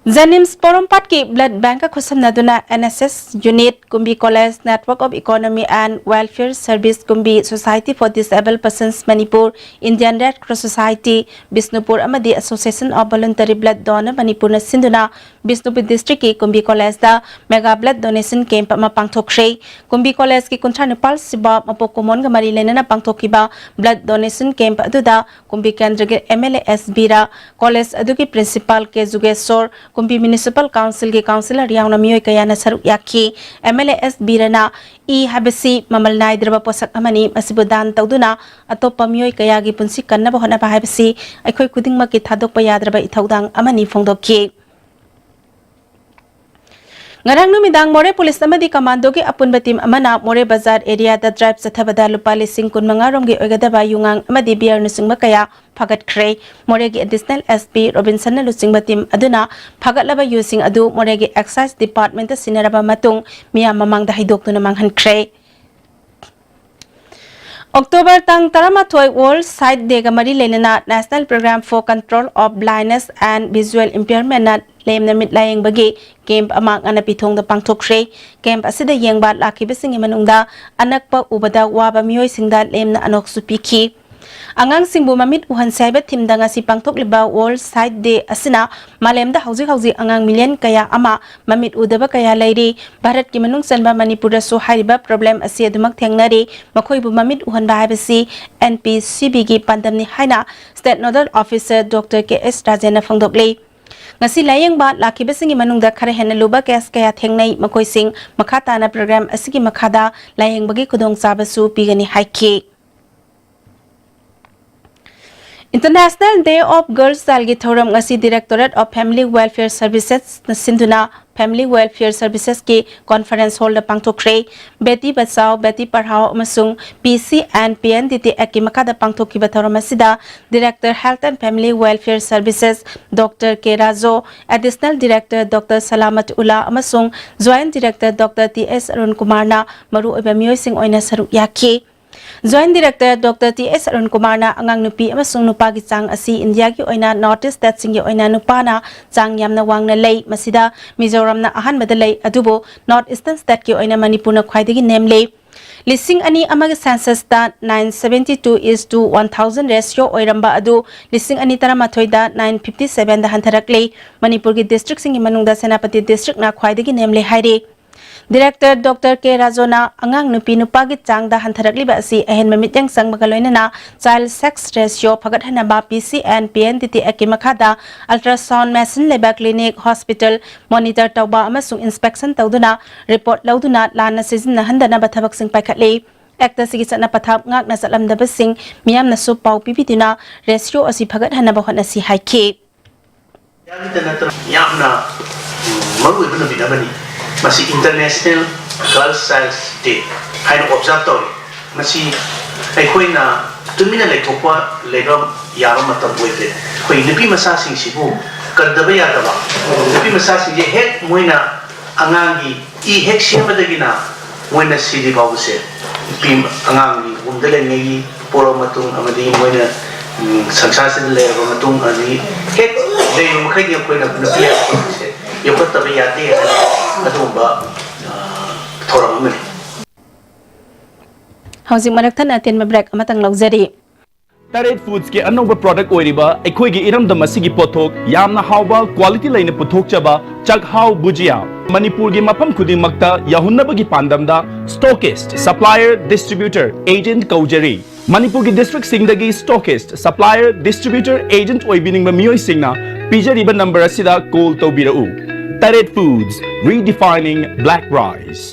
JNIMS ꯄꯣꯔꯣꯝꯄꯥꯠꯀꯤ blood bank ꯀ ꯈꯨꯠꯁꯝꯅꯗꯨꯅ N S S unit, ꯀꯨꯝꯕꯤ College, Network of Economy and Welfare Service, ꯀꯨꯝꯕꯤ Society for Disabled Persons Manipur, Indian Red Cross Society, Bishnupur ꯑꯃꯗꯤ Association of Voluntary Blood Donor ꯃꯅꯤꯄꯨꯔꯅ ꯁꯤꯟꯗꯨꯅ ꯕꯤꯁꯅꯨꯄꯨꯔ district ꯀꯤ ꯀꯨꯝꯕꯤ college ꯗ mega blood donation camp ꯑꯃ ꯄꯥꯡꯊꯣꯛꯈ꯭ꯔꯦ꯫ ꯀꯨꯝꯕꯤ college ꯀꯤ ꯀꯨꯟꯊ꯭ꯔꯥ ꯅꯤꯄꯥꯜ ꯁꯨꯕ ꯃꯄꯣꯛ ꯀꯨꯝꯑꯣꯟꯒ ꯃꯔꯤ ꯂꯩꯅꯅ ꯄꯥꯡꯊꯣꯛꯈꯤꯕ blood donation camp ꯑꯗꯨꯗ ꯀꯨꯝꯕꯤ ꯀꯦꯟꯗ꯭ꯔꯒꯤ M L A S Bir, college ꯑꯗꯨꯒꯤ principal K Jugeshor, ꯀꯨꯝꯕꯤ Municipal Council ꯒꯤ councillor ꯌꯥꯎꯅ ꯃꯤꯑꯣꯏ ꯀꯌꯥꯅ ꯁꯔꯨꯛ ꯌꯥꯈꯤ꯫ M L A S ꯕꯤꯔꯅ E ꯍꯥꯏꯕꯁꯤ ꯃꯃꯜ ꯅꯥꯏꯗ꯭ꯔꯕ ꯄꯣꯠꯁꯛ ꯑꯃꯅꯤ꯫ ꯃꯁꯤꯕꯨ ꯗꯥꯟ ꯇꯧꯗꯨꯅ ꯑꯇꯣꯞꯄ ꯃꯤꯑꯣꯏ ꯀꯌꯥꯒꯤ ꯄꯨꯟꯁꯤ ꯀꯟꯅꯕ ꯍꯣꯠꯅꯕ ꯍꯥꯏꯕꯁꯤ ꯑꯩꯈꯣꯏ ꯈꯨꯗꯤꯡꯃꯛꯀꯤ ꯊꯥꯗꯣꯛꯄ ꯌꯥꯗ꯭ꯔꯕ ꯏꯊꯧꯗꯥꯡ ꯑꯃꯅꯤ ꯐꯣꯡꯗꯣꯛꯈꯤ꯫ ꯉꯔꯥꯡ ꯅꯨꯃꯤꯗꯥꯡ ꯃꯣꯔꯦ police ꯑꯃꯗꯤ commando ꯒꯤ ꯑꯄꯨꯟꯕ team ꯑꯃꯅ ꯃꯣꯔꯦ ꯕꯖꯥꯔ area ꯗ drive ꯆꯠꯊꯕꯗ ꯂꯨꯄꯥ ꯂꯤꯁꯤꯡ ꯀꯨꯟꯃꯉꯥ ꯔꯣꯝꯒꯤ ꯑꯣꯏꯒꯗꯕ ꯌꯨꯉꯥꯡ ꯑꯃꯗꯤ beer ꯅꯆꯤꯡꯕ ꯀꯌꯥ ꯐꯥꯒꯠꯈ꯭ꯔꯦ꯫ ꯃꯣꯔꯦꯒꯤ additional S P ꯔꯣꯕꯤꯟꯁꯟꯅ ꯂꯨꯆꯤꯡꯕ team ꯑꯗꯨꯅ ꯐꯥꯒꯠꯂꯕ ꯌꯨꯁꯤꯡ ꯑꯗꯨ ꯃꯣꯔꯦꯒꯤ excise department ꯇ ꯁꯤꯟꯅꯔꯕ ꯃꯇꯨꯡ ꯃꯤꯌꯥꯝ ꯃꯃꯥꯡꯗ ꯍꯩꯗꯣꯛꯇꯨꯅ ꯃꯥꯡꯍꯟꯈ꯭ꯔꯦ꯫ October ꯇꯥꯡ ꯇꯔꯥꯃꯥꯊꯣꯏ World Sight Day ꯒ ꯃꯔꯤ ꯂꯩꯅꯅ National Program for Control of Blindness and Visual Impairment ꯅ ꯂꯦꯝꯅ ꯃꯤꯠ ꯂꯥꯌꯦꯡꯕꯒꯤ ꯀꯦꯝꯞ ꯑꯃ ꯉꯥꯅꯄꯤꯊꯣꯡꯗ ꯄꯥꯡꯊꯣꯛꯈ꯭ꯔꯦ꯫ ꯀꯦꯝꯞ ꯑꯁꯤꯗ ꯌꯦꯡꯕ ꯂꯥꯛꯈꯤꯕꯁꯤꯡꯒꯤ ꯃꯅꯨꯡꯗ ꯑꯅꯛꯄ ꯎꯕꯗ ꯋꯥꯕ ꯃꯤꯑꯣꯏꯁꯤꯡꯗ ꯂꯦꯝꯅ ꯑꯅꯣꯛꯁꯨ ꯄꯤꯈꯤ꯫ ꯑꯉꯥꯡꯁꯤꯡꯕꯨ ꯃꯃꯤꯠ ꯎꯍꯟꯁꯦ ꯍꯥꯏꯕ ꯊꯤꯝꯗ ꯉꯁꯤ ꯄꯥꯡꯊꯣꯛꯂꯤꯕ ꯋꯥꯔꯜꯗ ꯁꯥꯏꯠ ꯗꯦ ꯑꯁꯤꯅ ꯃꯥꯂꯦꯝꯗ ꯍꯧꯖꯤꯛ ꯍꯧꯖꯤꯛ ꯑꯉꯥꯡ ꯃꯤꯂꯤꯌꯟ ꯀꯌꯥ ꯑꯃ ꯃꯃꯤꯠ ꯎꯗꯕ ꯀꯌꯥ ꯂꯩꯔꯤ꯫ ꯚꯥꯔꯠꯀꯤ ꯃꯅꯨꯡ ꯆꯟꯕ ꯃꯅꯤꯄꯨꯔꯗꯁꯨ ꯍꯥꯏꯔꯤꯕ ꯄ꯭ꯔꯣꯕ꯭ꯂꯦꯝ ꯑꯁꯤ ꯑꯗꯨꯃꯛ ꯊꯦꯡꯅꯔꯤ꯫ ꯃꯈꯣꯏꯕꯨ ꯃꯃꯤꯠ ꯎꯍꯟꯕ ꯍꯥꯏꯕꯁꯤ ꯑꯦꯟ ꯄꯤ ꯁꯤ ꯕꯤꯒꯤ ꯄꯥꯟꯗꯝꯅꯤ ꯍꯥꯏꯅ ꯁ꯭ꯇꯦꯠ ꯅꯣꯗꯜ ꯑꯣꯐꯤꯁꯔ ꯗꯣꯛꯇꯔ ꯀꯦ ꯑꯦꯁ ꯔꯥꯖꯦꯟꯅ ꯐꯣꯡꯗꯣꯛꯂꯤ꯫ ꯉꯁꯤ ꯂꯥꯌꯦꯡꯕ ꯂꯥꯛꯈꯤꯕꯁꯤꯡꯒꯤ ꯃꯅꯨꯡꯗ ꯈꯔ ꯍꯦꯟꯅ ꯂꯨꯕ ꯀꯦꯁ ꯀꯌꯥ ꯊꯦꯡꯅꯩ꯫ ꯃꯈꯣꯏꯁꯤꯡ ꯃꯈꯥ ꯇꯥꯅ ꯄ꯭ꯔꯣꯒ꯭ꯔꯥꯝ ꯑꯁꯤꯒꯤ ꯃꯈꯥꯗ ꯂꯥꯌꯦꯡꯕꯒꯤ ꯈꯨꯗꯣꯡꯆꯥꯕꯁꯨ ꯄꯤꯒꯅꯤ ꯍꯥꯏꯈꯤ꯫ International Day of Girl Childꯒꯤ ꯊꯧꯔꯝ ꯉꯁꯤ Directorate of Family Welfare Servicesꯅ ꯁꯤꯟꯗꯨꯅ Family Welfare Servicesꯀꯤ ꯀꯣꯟꯐꯔꯦꯟꯁ ꯍꯣꯜꯗ ꯄꯥꯡꯊꯣꯛꯈ꯭ꯔꯦ꯫ ꯕꯦꯇꯤ ꯕꯆꯥꯎ, ꯕꯦꯇꯤ ꯄꯔꯍꯥꯎ ꯑꯃꯁꯨꯡ P C N P N D T ꯑꯦꯛꯀꯤ ꯃꯈꯥꯗ ꯄꯥꯡꯊꯣꯛꯈꯤꯕ ꯊꯧꯔꯝ ꯑꯁꯤꯗ Director Health and Family Welfare Services doctor K Rajo, Additional Director doctor Salamat Ulla ꯑꯃꯁꯨꯡ Joint Director doctor T S Arun ꯀꯨꯃꯥꯔꯅ ꯃꯔꯨꯑꯣꯏꯕ ꯃꯤꯑꯣꯏꯁꯤꯡ ꯑꯣꯏꯅ ꯁꯔꯨꯛ ꯌꯥꯈꯤ꯫ Joint Director doctor T S Arun ꯀꯨꯃꯥꯔꯅ ꯑꯉꯥꯡ ꯅꯨꯄꯤ ꯑꯃꯁꯨꯡ ꯅꯨꯄꯥꯒꯤ ꯆꯥꯡ ꯑꯁꯤ ꯏꯟꯗꯤꯌꯥꯒꯤ ꯑꯣꯏꯅ North East stateꯁꯤꯡꯒꯤ ꯑꯣꯏꯅ ꯅꯨꯄꯥꯅ ꯆꯥꯡ ꯌꯥꯝꯅ ꯋꯥꯡꯅ ꯂꯩ꯫ ꯃꯁꯤꯗ ꯃꯤꯖꯣꯔꯥꯝꯅ ꯑꯍꯥꯟꯕꯗ ꯂꯩ, ꯑꯗꯨꯕꯨ North Eastern stateꯀꯤ ꯑꯣꯏꯅ ꯃꯅꯤꯄꯨꯔꯅ ꯈ꯭ꯋꯥꯏꯗꯒꯤ ꯅꯦꯝꯂꯤ꯫ ꯂꯤꯁꯤꯡ ꯑꯅꯤ ꯑꯃꯒꯤ censusꯇ nine seventy two is to one thousand ratio ꯑꯣꯏꯔꯝꯕ ꯑꯗꯨ ꯂꯤꯁꯤꯡ ꯑꯅꯤ ꯇꯔꯥꯃꯥꯊꯣꯏꯗ nine fifty sevenꯗ ꯍꯟꯊꯔꯛꯂꯤ꯫ ꯃꯅꯤꯄꯨꯔꯒꯤ districtꯁꯤꯡꯒꯤ ꯃꯅꯨꯡꯗ ꯁꯦꯅꯥꯄꯇꯤ districtꯅ ꯈ꯭ꯋꯥꯏꯗꯒꯤ ꯅꯦꯝꯂꯦ ꯍꯥꯏꯔꯤ꯫ Director ꯗꯣꯛꯇꯔ ꯀꯦ ꯔꯥꯖꯣꯅ ꯑꯉꯥꯡ ꯅꯨꯄꯤ ꯅꯨꯄꯥꯒꯤ ꯆꯥꯡꯗ ꯍꯟꯊꯔꯛꯂꯤꯕ ꯑꯁꯤ ꯑꯍꯦꯟꯕ ꯃꯤꯠꯌꯦꯡ ꯆꯪꯕꯒ ꯂꯣꯏꯅꯅ child sex ratio ꯐꯒꯠꯍꯟꯅꯕ P C and P N D T Actꯀꯤ ꯃꯈꯥꯗ ultrasound machine ꯂꯩꯕ clinic, hospital monitor ꯇꯧꯕ ꯑꯃꯁꯨꯡ inspection ꯇꯧꯗꯨꯅ report ꯂꯧꯗꯨꯅ ꯂꯥꯟꯅ ꯁꯤꯖꯤꯟꯅꯍꯟꯗꯅꯕ ꯊꯕꯛꯁꯤꯡ ꯄꯥꯏꯈꯠꯂꯤ꯫ Act ꯑꯁꯤꯒꯤ ꯆꯠꯅ ꯄꯊꯥꯞ ꯉꯥꯛꯅ ꯆꯠꯂꯝꯗꯕꯁꯤꯡ ꯃꯤꯌꯥꯝꯅꯁꯨ ꯄꯥꯎ ꯄꯤꯕꯤꯗꯨꯅ ratio ꯑꯁꯤ ꯐꯒꯠꯍꯟꯅꯕ ꯍꯣꯠꯅꯁꯤ ꯍꯥꯏꯈꯤ꯫ ꯌꯥꯝꯅ ꯅꯠꯇꯅ ꯌꯥꯝꯅ ꯃꯔꯨꯑꯣꯏꯕ ꯅꯨꯃꯤꯠ ꯑꯃꯅꯤ꯫ ꯃꯁꯤ International Girl Child Day ꯍꯥꯏꯅ observe ꯇꯧꯔꯤ꯫ ꯃꯁꯤ ꯑꯩꯈꯣꯏꯅ ꯇꯨꯃꯤꯟꯅ ꯂꯩꯊꯣꯛꯄ ꯂꯩꯕ ꯌꯥꯕ ꯃꯇꯝ ꯑꯣꯏꯗ꯭ꯔꯦ꯫ ꯑꯩꯈꯣꯏ ꯅꯨꯄꯤ ꯃꯆꯥꯁꯤꯡꯁꯤꯕꯨ ꯀꯟꯗꯕ ꯌꯥꯗꯕ, ꯅꯨꯄꯤ ꯃꯆꯥꯁꯤꯡꯁꯦ ꯍꯦꯛ ꯃꯣꯏꯅ ꯑꯉꯥꯡꯒꯤ ꯏ ꯍꯦꯛ ꯁꯦꯝꯕꯗꯒꯤꯅ ꯃꯣꯏꯅ ꯁꯤꯗ꯭ꯔꯤ ꯐꯥꯎꯕꯁꯦ ꯅꯨꯄꯤ ꯑꯉꯥꯡꯒꯤ ꯋꯨꯝꯗ ꯂꯩꯔꯤꯉꯩꯒꯤ ꯄꯣꯛꯂꯕ ꯃꯇꯨꯡ ꯑꯃꯗꯤ ꯃꯣꯏꯅ, ꯎꯝ, ꯁꯪꯁꯥꯔꯁꯤꯗ ꯂꯩꯔꯕ ꯃꯇꯨꯡ ꯑꯗꯒꯤ ꯍꯦꯛ ꯀꯩꯒꯨꯝꯕ ꯃꯈꯩꯗꯤ ꯑꯩꯈꯣꯏꯅ ꯅꯨꯄꯤ ꯑꯃꯁꯦ ꯌꯣꯛꯈꯠꯇꯕ ꯌꯥꯗꯦ ꯍꯥꯏꯅ ꯑꯗꯨꯒꯨꯝꯕ, ꯑ, ꯊꯧꯔꯝ ꯑꯃꯅꯤ꯫ ꯍꯧꯖꯤꯛ ꯃꯔꯛ ꯊꯠꯅ ꯑꯇꯦꯟꯕ ꯕ꯭ꯔꯦꯛ ꯑꯃꯇꯪ ꯂꯧꯖꯔꯤ꯫ ꯇꯔꯦꯠ ꯐꯨꯗꯁꯀꯤ ꯑꯅꯧꯕ ꯄ꯭ꯔꯣꯗꯛ ꯑꯣꯏꯔꯤꯕ ꯑꯩꯈꯣꯏꯒꯤ ꯏꯔꯝꯗꯝ ꯑꯁꯤꯒꯤ ꯄꯣꯠꯊꯣꯛ ꯌꯥꯝꯅ ꯍꯥꯎꯕ ꯀ꯭ꯋꯥꯂꯤꯇꯤ ꯂꯩꯅ ꯄꯨꯊꯣꯛꯆꯕ ꯆꯥꯛꯍꯥꯎ ꯕꯨꯖꯤꯌꯥ ꯃꯅꯤꯄꯨꯔꯒꯤ ꯃꯐꯝ ꯈꯨꯗꯤꯡꯃꯛꯇ ꯌꯧꯍꯟꯅꯕꯒꯤ ꯄꯥꯟꯗꯝꯗ stockist, supplier, distributor, agent ꯀꯧꯖꯔꯤ꯫ ꯃꯅꯤꯄꯨꯔꯒꯤ ꯗꯤꯁꯇ꯭ꯔꯤꯛꯁꯤꯡꯗꯒꯤ stockist, supplier, distributor, agent ꯑꯣꯏꯕꯤꯅꯤꯡꯕ ꯃꯤꯑꯣꯏꯁꯤꯡꯅ ꯄꯤꯖꯔꯤꯕ ꯅꯝꯕꯔ ꯑꯁꯤꯗ ꯀꯣꯜ ꯇꯧꯕꯤꯔꯛꯎ꯫ ꯇꯔꯦꯠ Foods, redefining black rice.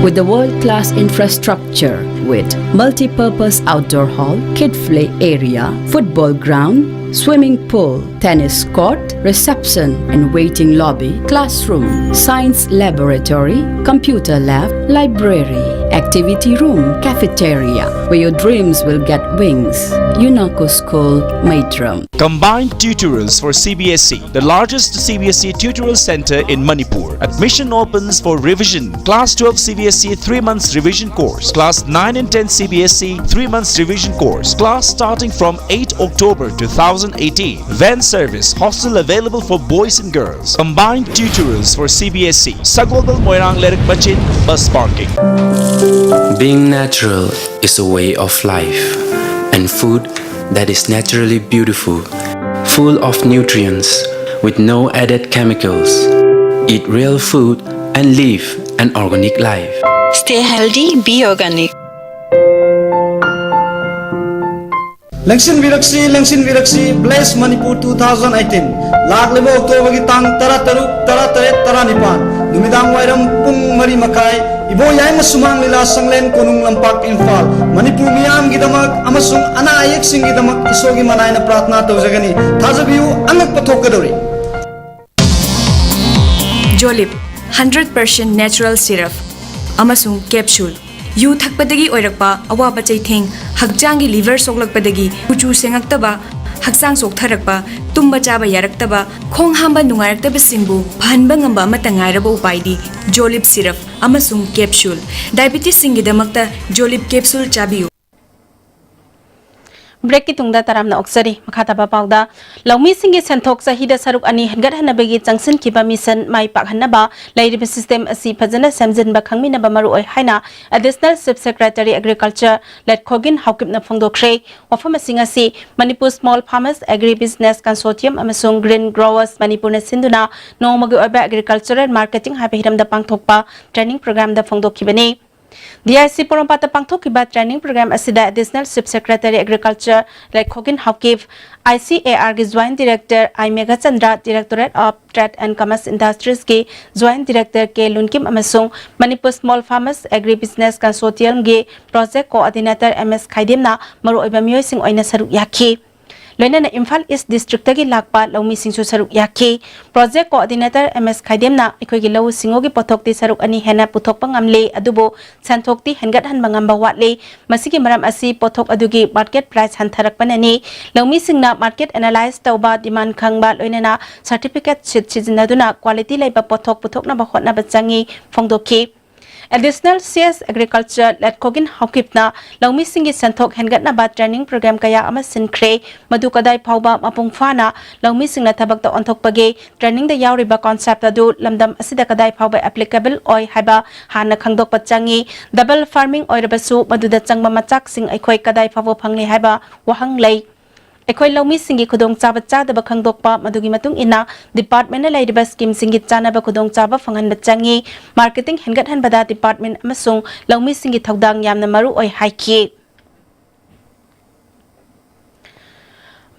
With the world-class infrastructure with multi-purpose outdoor hall, kid play area, football ground, swimming pool, tennis court, reception and waiting lobby, classroom, science laboratory, computer lab, library, activity room, cafeteria, where your dreams will get wings. Unako School, Maitram. Combined Tutorials for C B S E, the largest C B S E tutorial center in Manipur. Admission opens for revision. Class twelve C B S E three months revision course. Class nine and ten C B S E three months revision course. Class starting from eight October two thousand eighteen. Van service, hostel available for boys and girls. Combined Tutorials for C B S E. Sagolbal Moirang Lerik Machin, bus parking. Being natural is a way of life, and food that is naturally beautiful, full of nutrients, with no added chemicals. Eat real food and live an organic life. Stay healthy, be organic. ꯂꯦꯡꯁꯤꯟꯕꯤꯔꯛꯁꯤ, ꯂꯦꯡꯁꯤꯟꯕꯤꯔꯛꯁꯤ, Bless Manipur two thousand eighteen꯫ ꯂꯥꯛꯂꯤꯕ ꯑꯣꯛꯇꯣꯕꯔꯒꯤ ꯇꯥꯡ ꯇꯔꯥꯇꯔꯨꯛ, ꯇꯔꯥꯇꯔꯦꯠ, ꯇꯔꯥꯅꯤꯄꯥꯟ, ꯅꯨꯃꯤꯗꯥꯡ ꯋꯥꯏꯔꯝ ꯄꯨꯡ ꯃꯔꯤ ꯃꯈꯥꯏ, ꯏꯕꯣ ꯌꯥꯏꯃ ꯁꯨꯃꯥꯡ ꯂꯤꯂꯥ, ꯁꯪꯂꯦꯟ ꯀꯣꯅꯨꯡ ꯂꯝꯄꯥꯛ, ꯏꯝꯐꯥꯜ꯫ ꯃꯅꯤꯄꯨꯔ ꯃꯤꯌꯥꯝꯒꯤꯗꯃꯛ ꯑꯃꯁꯨꯡ ꯑꯅꯥ ꯑꯌꯦꯛꯁꯤꯡꯒꯤꯗꯃꯛ ꯏꯁꯣꯔꯒꯤ ꯃꯅꯥꯏꯅ ꯄ꯭ꯔꯥꯔꯊꯅꯥ ꯇꯧꯖꯒꯅꯤ꯫ ꯊꯥꯖꯕꯤꯌꯨ, ꯑꯉꯛꯄ ꯊꯣꯛꯀꯗꯧꯔꯤ꯫ ꯖꯣꯂꯤꯞ, hundred percent natural syrup ꯑꯃꯁꯨꯡ capsule꯫ ꯌꯨ ꯊꯛꯄꯗꯒꯤ ꯑꯣꯏꯔꯛꯄ ꯑꯋꯥꯕ ꯆꯩꯊꯦꯡ, ꯍꯛꯆꯥꯡꯒꯤ liver ꯁꯣꯛꯂꯛꯄꯗꯒꯤ ꯀꯨꯆꯨ ꯁꯦꯡꯉꯛꯇꯕ, ꯍꯛꯆꯥꯡ ꯆꯣꯛꯊꯔꯛꯄ, ꯇꯨꯝꯕ ꯆꯥꯕ ꯌꯥꯔꯛꯇꯕ, ꯈꯣꯡ ꯍꯥꯝꯕ ꯅꯨꯡꯉꯥꯏꯔꯛꯇꯕꯁꯤꯡꯕꯨ ꯐꯍꯟꯕ ꯉꯝꯕ ꯑꯃꯠꯇ ꯉꯥꯏꯔꯕ ꯎꯄꯥꯏꯗꯤ ꯖꯣꯂꯤꯞ syrup ꯑꯃꯁꯨꯡ capsule꯫ Diabetesꯁꯤꯡꯒꯤꯗꯃꯛꯇ ꯖꯣꯂꯤꯞ capsule ꯆꯥꯕꯤꯌꯨ꯫ Breakꯀꯤ ꯇꯨꯡꯗ ꯇꯔꯥꯝꯅ ꯑꯣꯛꯆꯔꯤ꯫ ꯃꯈꯥ ꯇꯥꯕ ꯄꯥꯎꯗ, ꯂꯧꯃꯤꯁꯤꯡꯒꯤ ꯁꯦꯟꯊꯣꯛ ꯆꯍꯤꯗ ꯁꯔꯨꯛ ꯑꯅꯤ ꯍꯦꯟꯒꯠꯍꯟꯅꯕꯒꯤ ꯆꯪꯁꯤꯟꯈꯤꯕ mission ꯃꯥꯏ ꯄꯥꯛꯍꯟꯅꯕ ꯂꯩꯔꯤꯕ system ꯑꯁꯤ ꯐꯖꯅ ꯁꯦꯝꯖꯤꯟꯕ ꯈꯪꯃꯤꯟꯅꯕ ꯃꯔꯨꯑꯣꯏ ꯍꯥꯏꯅ Additional Chief Secretary Agriculture ꯂꯦꯠꯈꯣꯒꯤꯟ ꯍꯥꯎꯀꯤꯞꯅ ꯐꯣꯡꯗꯣꯛꯈ꯭ꯔꯦ꯫ ꯋꯥꯐꯝ ꯑꯁꯤꯡ ꯑꯁꯤ Manipur Small Farmers Agri Business Consortium ꯑꯃꯁꯨꯡ Green Growers ꯃꯅꯤꯄꯨꯔꯅ ꯁꯤꯟꯗꯨꯅ ꯅꯣꯡꯃꯒꯤ ꯑꯣꯏꯕ Agricultural Marketing ꯍꯥꯏꯕ ꯍꯤꯔꯝꯗ ꯄꯥꯡꯊꯣꯛꯄ training programꯗ ꯐꯣꯡꯗꯣꯛꯈꯤꯕꯅꯤ꯫ DIC ꯄꯣꯔꯣꯝꯄꯥꯠꯇ ꯄꯥꯡꯊꯣꯛꯈꯤꯕ training program ꯑꯁꯤꯗ Additional Chief Secretary Agriculture ꯂꯦꯠꯈꯣꯒꯤꯟ Haokip, ICARꯒꯤ Joint Director I Meghachandra, Directorate of Trade and Commerce Industriesꯀꯤ Joint Director K ꯂꯨꯟꯀꯤꯝ ꯑꯃꯁꯨꯡ Manipur Small Farmers Agri Business Consortiumꯒꯤ Project Coordinator MS ꯈꯥꯏꯗꯦꯝꯅ ꯃꯔꯨꯑꯣꯏꯕ ꯃꯤꯑꯣꯏꯁꯤꯡ ꯑꯣꯏꯅ ꯁꯔꯨꯛ ꯌꯥꯈꯤ꯫ ꯂꯣꯏꯅꯅ ꯏꯝꯐꯥꯜ East Districtꯇꯒꯤ ꯂꯥꯛꯄ ꯂꯧꯃꯤꯁꯤꯡꯁꯨ ꯁꯔꯨꯛ ꯌꯥꯈꯤ꯫ Project Coordinator MS ꯈꯥꯏꯗꯦꯝꯅ ꯑꯩꯈꯣꯏꯒꯤ ꯂꯧꯎ ꯁꯤꯡꯎꯒꯤ ꯄꯣꯠꯊꯣꯛꯇꯤ ꯁꯔꯨꯛ ꯑꯅꯤ ꯍꯦꯟꯅ ꯄꯨꯊꯣꯛꯄ ꯉꯝꯂꯦ, ꯑꯗꯨꯕꯨ ꯁꯦꯟꯊꯣꯛꯇꯤ ꯍꯦꯟꯒꯠꯍꯟꯕ ꯉꯝꯕ ꯋꯥꯠꯂꯤ꯫ ꯃꯁꯤꯒꯤ ꯃꯔꯝ ꯑꯁꯤ ꯄꯣꯠꯊꯣꯛ ꯑꯗꯨꯒꯤ market price ꯍꯟꯊꯔꯛꯄꯅꯅꯤ꯫ ꯂꯧꯃꯤꯁꯤꯡꯅ market analyse ꯇꯧꯕ, demand ꯈꯪꯕ, ꯂꯣꯏꯅꯅ certificate sheet ꯁꯤꯖꯤꯟꯅꯗꯨꯅ quality ꯂꯩꯕ ꯄꯣꯠꯊꯣꯛ ꯄꯨꯊꯣꯛꯅꯕ ꯍꯣꯠꯅꯕ ꯆꯪꯏ ꯐꯣꯡꯗꯣꯛꯈꯤ꯫ Additional CS Agriculture ꯂꯦꯠꯈꯣꯒꯤꯟ ꯍꯥꯎꯀꯤꯞꯅ ꯂꯧꯃꯤꯁꯤꯡꯒꯤ ꯁꯦꯟꯊꯣꯛ ꯍꯦꯟꯒꯠꯅꯕ training program ꯀꯌꯥ ꯑꯃ ꯁꯤꯟꯈ꯭ꯔꯦ꯫ ꯃꯗꯨ ꯀꯗꯥꯏ ꯐꯥꯎꯕ ꯃꯄꯨꯡ ꯐꯥꯅ ꯂꯧꯃꯤꯁꯤꯡꯅ ꯊꯕꯛꯇ ꯑꯣꯟꯊꯣꯛꯄꯒꯦ? Trainingꯗ ꯌꯥꯎꯔꯤꯕ concept ꯑꯗꯨ ꯂꯝꯗꯝ ꯑꯁꯤꯗ ꯀꯗꯥꯏ ꯐꯥꯎꯕ applicable ꯑꯣꯏ ꯍꯥꯏꯕ ꯍꯥꯟꯅ ꯈꯪꯗꯣꯛꯄ ꯆꯪꯏ꯫ Double farming ꯑꯣꯏꯔꯕꯁꯨ ꯃꯗꯨꯗ ꯆꯪꯕ ꯃꯆꯥꯛꯁꯤꯡ ꯑꯩꯈꯣꯏ ꯀꯗꯥꯏ ꯐꯥꯎꯕ ꯐꯪꯂꯤ ꯍꯥꯏꯕ ꯋꯥꯍꯪ ꯂꯩ꯫ ꯑꯩꯈꯣꯏ ꯂꯧꯃꯤꯁꯤꯡꯒꯤ ꯈꯨꯗꯣꯡꯆꯥꯕ ꯆꯥꯗꯕ ꯈꯪꯗꯣꯛꯄ, ꯃꯗꯨꯒꯤ ꯃꯇꯨꯡ ꯏꯟꯅ departmentꯅ ꯂꯩꯔꯤꯕ schemeꯁꯤꯡꯒꯤ ꯆꯥꯅꯕ ꯈꯨꯗꯣꯡꯆꯥꯕ ꯐꯪꯍꯟꯕ ꯆꯪꯏ꯫ Marketing ꯍꯦꯟꯒꯠꯍꯟꯕꯗ department ꯑꯃꯁꯨꯡ ꯂꯧꯃꯤꯁꯤꯡꯒꯤ ꯊꯧꯗꯥꯡ ꯌꯥꯝꯅ ꯃꯔꯨ ꯑꯣꯏ ꯍꯥꯏꯈꯤ꯫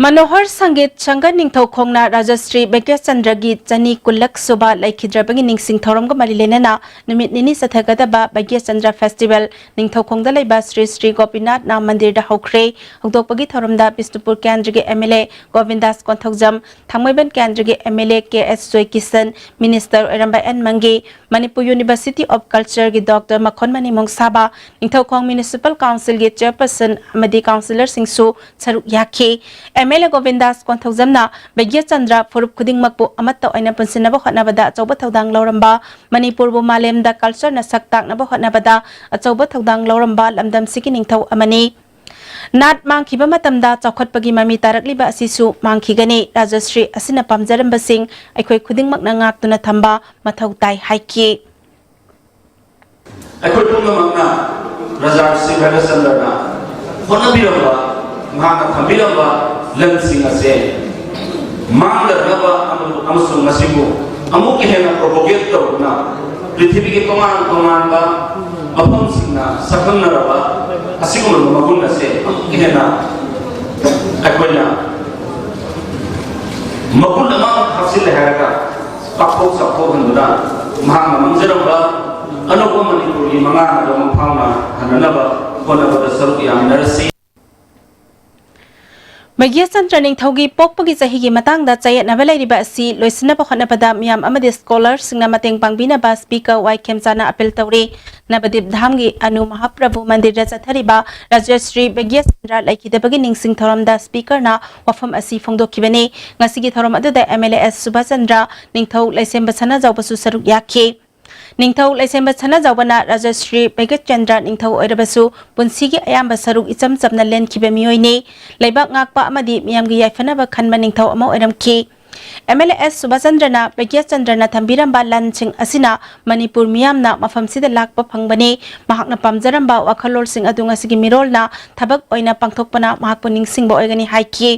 ꯃꯅꯣꯍꯔ ꯁꯪꯒꯤꯠ ꯁꯪꯘ ꯅꯤꯡꯊꯧꯈꯣꯡꯅ ꯔꯥꯖꯁ꯭ꯔꯤ ꯚꯩꯒ꯭ꯌꯆꯟꯗ꯭ꯔꯒꯤ ꯆꯅꯤ ꯀꯨꯟꯂꯛ ꯁꯨꯕ ꯂꯩꯈꯤꯗ꯭ꯔꯕꯒꯤ ꯅꯤꯡꯁꯤꯡ ꯊꯧꯔꯝꯒ ꯃꯔꯤ ꯂꯩꯅꯅ ꯅꯨꯃꯤꯠ ꯅꯤꯅꯤ ꯆꯠꯊꯒꯗꯕ ꯚꯩꯒ꯭ꯌꯆꯟꯗ꯭ꯔ Festival ꯅꯤꯡꯊꯧꯈꯣꯡꯗ ꯂꯩꯕ ꯁ꯭ꯔꯤ ꯁ꯭ꯔꯤ ꯒꯣꯄꯤꯅꯥꯊ ꯅꯥꯝ ꯃꯟꯗꯤꯔꯗ ꯍꯧꯈ꯭ꯔꯦ꯫ ꯍꯧꯗꯣꯛꯄꯒꯤ ꯊꯧꯔꯝꯗ ꯕꯤꯁꯅꯨꯄꯨꯔ ꯀꯦꯟꯗ꯭ꯔꯒꯤ MLA ꯒꯣꯕꯤꯟꯗꯥꯁ ꯀꯣꯟꯊꯧꯖꯝ, ꯊꯥꯡꯃꯩꯕꯟ ꯀꯦꯟꯗ꯭ꯔꯒꯤ MLA K S Joykishan, Minister ꯑꯣꯏꯔꯝꯕ N Mangi, Manipur University of Cultureꯒꯤ Doctor ꯃꯈꯣꯟꯃꯅꯤ ꯃꯣꯡꯁꯥꯕ, ꯅꯤꯡꯊꯧꯈꯣꯡ Municipal Councilꯒꯤ Chairperson ꯑꯃꯗꯤ Councillorꯁꯤꯡꯁꯨ ꯁꯔꯨꯛ ꯌꯥꯈꯤ꯫ MLA ꯒꯣꯕꯤꯟꯗꯥꯁ ꯀꯣꯟꯊꯧꯖꯝꯅ ꯚꯩꯒ꯭ꯌꯆꯟꯗ꯭ꯔ ꯐꯨꯔꯨꯞ ꯈꯨꯗꯤꯡꯃꯛꯄꯨ ꯑꯃꯠꯇ ꯑꯣꯏꯅ ꯄꯨꯟꯁꯤꯟꯅꯕ ꯍꯣꯠꯅꯕꯗ ꯑꯆꯧꯕ ꯊꯧꯗꯥꯡ ꯂꯧꯔꯝꯕ, ꯃꯅꯤꯄꯨꯔꯕꯨ ꯃꯥꯂꯦꯝꯗ cultureꯅ ꯁꯛ ꯇꯥꯛꯅꯕ ꯍꯣꯠꯅꯕꯗ ꯑꯆꯧꯕ ꯊꯧꯗꯥꯡ ꯂꯧꯔꯝꯕ ꯂꯝꯗꯝꯁꯤꯒꯤ ꯅꯤꯡꯊꯧ ꯑꯃꯅꯤ꯫ ꯅꯥꯠ ꯃꯥꯡꯈꯤꯕ ꯃꯇꯝꯗ ꯆꯥꯎꯈꯠꯄꯒꯤ ꯃꯃꯤ ꯇꯥꯔꯛꯂꯤꯕ ꯑꯁꯤꯁꯨ ꯃꯥꯡꯈꯤꯒꯅꯤ꯫ ꯔꯥꯖꯁ꯭ꯔꯤ ꯑꯁꯤꯅ ꯄꯥꯝꯖꯔꯝꯕꯁꯤꯡ ꯑꯩꯈꯣꯏ ꯈꯨꯗꯤꯡꯃꯛꯅ ꯉꯥꯛꯇꯨꯅ ꯊꯝꯕ ꯃꯊꯧ ꯇꯥꯏ ꯍꯥꯏꯈꯤ꯫ ꯑꯩꯈꯣꯏ ꯄꯨꯝꯅꯃꯛꯅ ꯔꯥꯖꯥ ꯁ꯭ꯔꯤ ꯚꯥꯒ꯭ꯌꯆꯟꯗ꯭ꯔꯅ ꯍꯣꯠꯅꯕꯤꯔꯝꯕ, ꯃꯍꯥꯛꯅ ꯊꯝꯕꯤꯔꯝꯕ ꯂꯟꯁꯤꯡ ꯑꯁꯦ ꯃꯥꯡꯗꯅꯕ ꯑꯃ-, ꯑꯃꯁꯨꯡ ꯃꯁꯤꯕꯨ ꯑꯃꯨꯛꯀ ꯍꯦꯟꯅ propagate ꯇꯧꯗꯨꯅ ꯄ꯭ꯔꯤꯊꯤꯕꯤꯒꯤ ꯇꯣꯉꯥꯟ ꯇꯣꯉꯥꯟꯕ ꯃꯐꯝꯁꯤꯡꯅ ꯁꯛꯈꯪꯅꯔꯕ ꯑꯁꯤꯒꯨꯝꯂꯕ ꯃꯒꯨꯟ ꯑꯁꯦ ꯑꯃꯨꯛꯀ ꯍꯦꯟꯅ ꯑꯩꯈꯣꯏꯅ ꯃꯒꯨꯟ ꯑꯃ ꯍꯥꯞꯆꯤꯜꯂꯦ ꯍꯥꯏꯔꯒ ꯄꯥꯛꯊꯣꯛ ꯆꯥꯎꯊꯣꯛꯍꯟꯗꯨꯅ ꯃꯍꯥꯛꯅ ꯃꯥꯡꯖꯔꯝꯕ ꯑꯅꯧꯕ ꯃꯅꯤꯄꯨꯔꯒꯤ ꯃꯉꯥꯜ ꯑꯗꯨ ꯃꯪꯐꯥꯎꯅ ꯍꯟꯅꯅꯕ ꯍꯣꯠꯅꯕꯗ ꯁꯔꯨꯛ ꯌꯥꯃꯤꯟꯅꯔꯁꯤ꯫ ꯕꯩꯒ꯭ꯌꯥꯆꯟꯗ꯭ꯔ ꯅꯤꯡꯊꯧꯒꯤ ꯄꯣꯛꯄꯒꯤ ꯆꯍꯤꯒꯤ ꯃꯇꯥꯡꯗ ꯆꯌꯦꯠꯅꯕ ꯂꯩꯔꯤꯕ ꯑꯁꯤ ꯂꯣꯏꯁꯤꯟꯅꯕ ꯍꯣꯠꯅꯕꯗ ꯃꯤꯌꯥꯝ ꯑꯃꯗꯤ ꯁ꯭ꯀꯣꯂꯔꯁꯤꯡꯅ ꯃꯇꯦꯡ ꯄꯥꯡꯕꯤꯅꯕ ꯁ꯭ꯄꯤꯀꯔ ꯋꯥꯏ ꯈꯦꯝꯆꯥꯅ ꯑꯄꯤꯜ ꯇꯧꯔꯤ꯫ ꯅꯕꯗꯤꯞ ꯙꯥꯝꯒꯤ ꯑꯅꯨ ꯃꯍꯥꯄ꯭ꯔꯚꯨ ꯃꯟꯗꯤꯔꯗ ꯆꯠꯊꯔꯤꯕ ꯔꯥꯖꯁ꯭ꯔꯤ ꯕꯩꯒ꯭ꯌꯥꯆꯟꯗ꯭ꯔ ꯂꯩꯈꯤꯗꯕꯒꯤ ꯅꯤꯡꯁꯤꯡ ꯊꯧꯔꯝꯗ ꯁ꯭ꯄꯤꯀꯔꯅ ꯋꯥꯐꯝ ꯑꯁꯤ ꯐꯣꯡꯗꯣꯛꯈꯤꯕꯅꯤ꯫ ꯉꯁꯤꯒꯤ ꯊꯧꯔꯝ ꯑꯗꯨꯗ M L A S Subhas Chandra, ꯅꯤꯡꯊꯧ ꯂꯩꯁꯦꯝꯕ ꯁꯅꯥꯖꯥꯎꯕꯁꯨ ꯁꯔꯨꯛ ꯌꯥꯈꯤ꯫ ꯅꯤꯡꯊꯧ ꯂꯩꯁꯦꯝꯕ ꯁꯅꯥꯖꯥꯎꯕꯅ ꯔꯥꯖꯁ꯭ꯔꯤ ꯕꯩꯒ꯭ꯌꯥꯆꯟꯗ꯭ꯔ ꯅꯤꯡꯊꯧ ꯑꯣꯏꯔꯕꯁꯨ ꯄꯨꯟꯁꯤꯒꯤ ꯑꯌꯥꯝꯕ ꯁꯔꯨꯛ ꯏꯆꯝ ꯆꯝꯅ ꯂꯦꯟꯈꯤꯕ ꯃꯤꯑꯣꯏꯅꯤ꯫ ꯂꯩꯕꯥꯛ ꯉꯥꯛꯄ ꯑꯃꯗꯤ ꯃꯤꯌꯥꯝꯒꯤ ꯌꯥꯏꯐꯅꯕ ꯈꯟꯕ ꯅꯤꯡꯊꯧ ꯑꯃ ꯑꯣꯏꯔꯝꯈꯤ꯫ ꯑꯦꯝ ꯑꯦꯜ ꯑꯦ ꯑꯦꯁ ꯁꯨꯕꯥꯁꯆꯟꯗ꯭ꯔꯅ ꯕꯩꯒ꯭ꯌꯥꯆꯟꯗ꯭ꯔꯅ ꯊꯝꯕꯤꯔꯝꯕ ꯂꯟꯁꯤꯡ ꯑꯁꯤꯅ ꯃꯅꯤꯄꯨꯔ ꯃꯤꯌꯥꯝꯅ ꯃꯐꯝꯁꯤꯗ ꯂꯥꯛꯄ ꯐꯪꯕꯅꯤ꯫ ꯃꯍꯥꯛꯅ ꯄꯥꯝꯖꯔꯝꯕ ꯋꯥꯈꯜꯂꯣꯟꯁꯤꯡ ꯑꯗꯨ ꯉꯁꯤꯒꯤ ꯃꯤꯔꯣꯜꯅ ꯊꯕꯛ ꯑꯣꯏꯅ ꯄꯥꯡꯊꯣꯛꯄꯅ ꯃꯍꯥꯛꯄꯨ ꯅꯤꯡꯁꯤꯡꯕ ꯑꯣꯏꯒꯅꯤ ꯍꯥꯏꯈꯤ꯫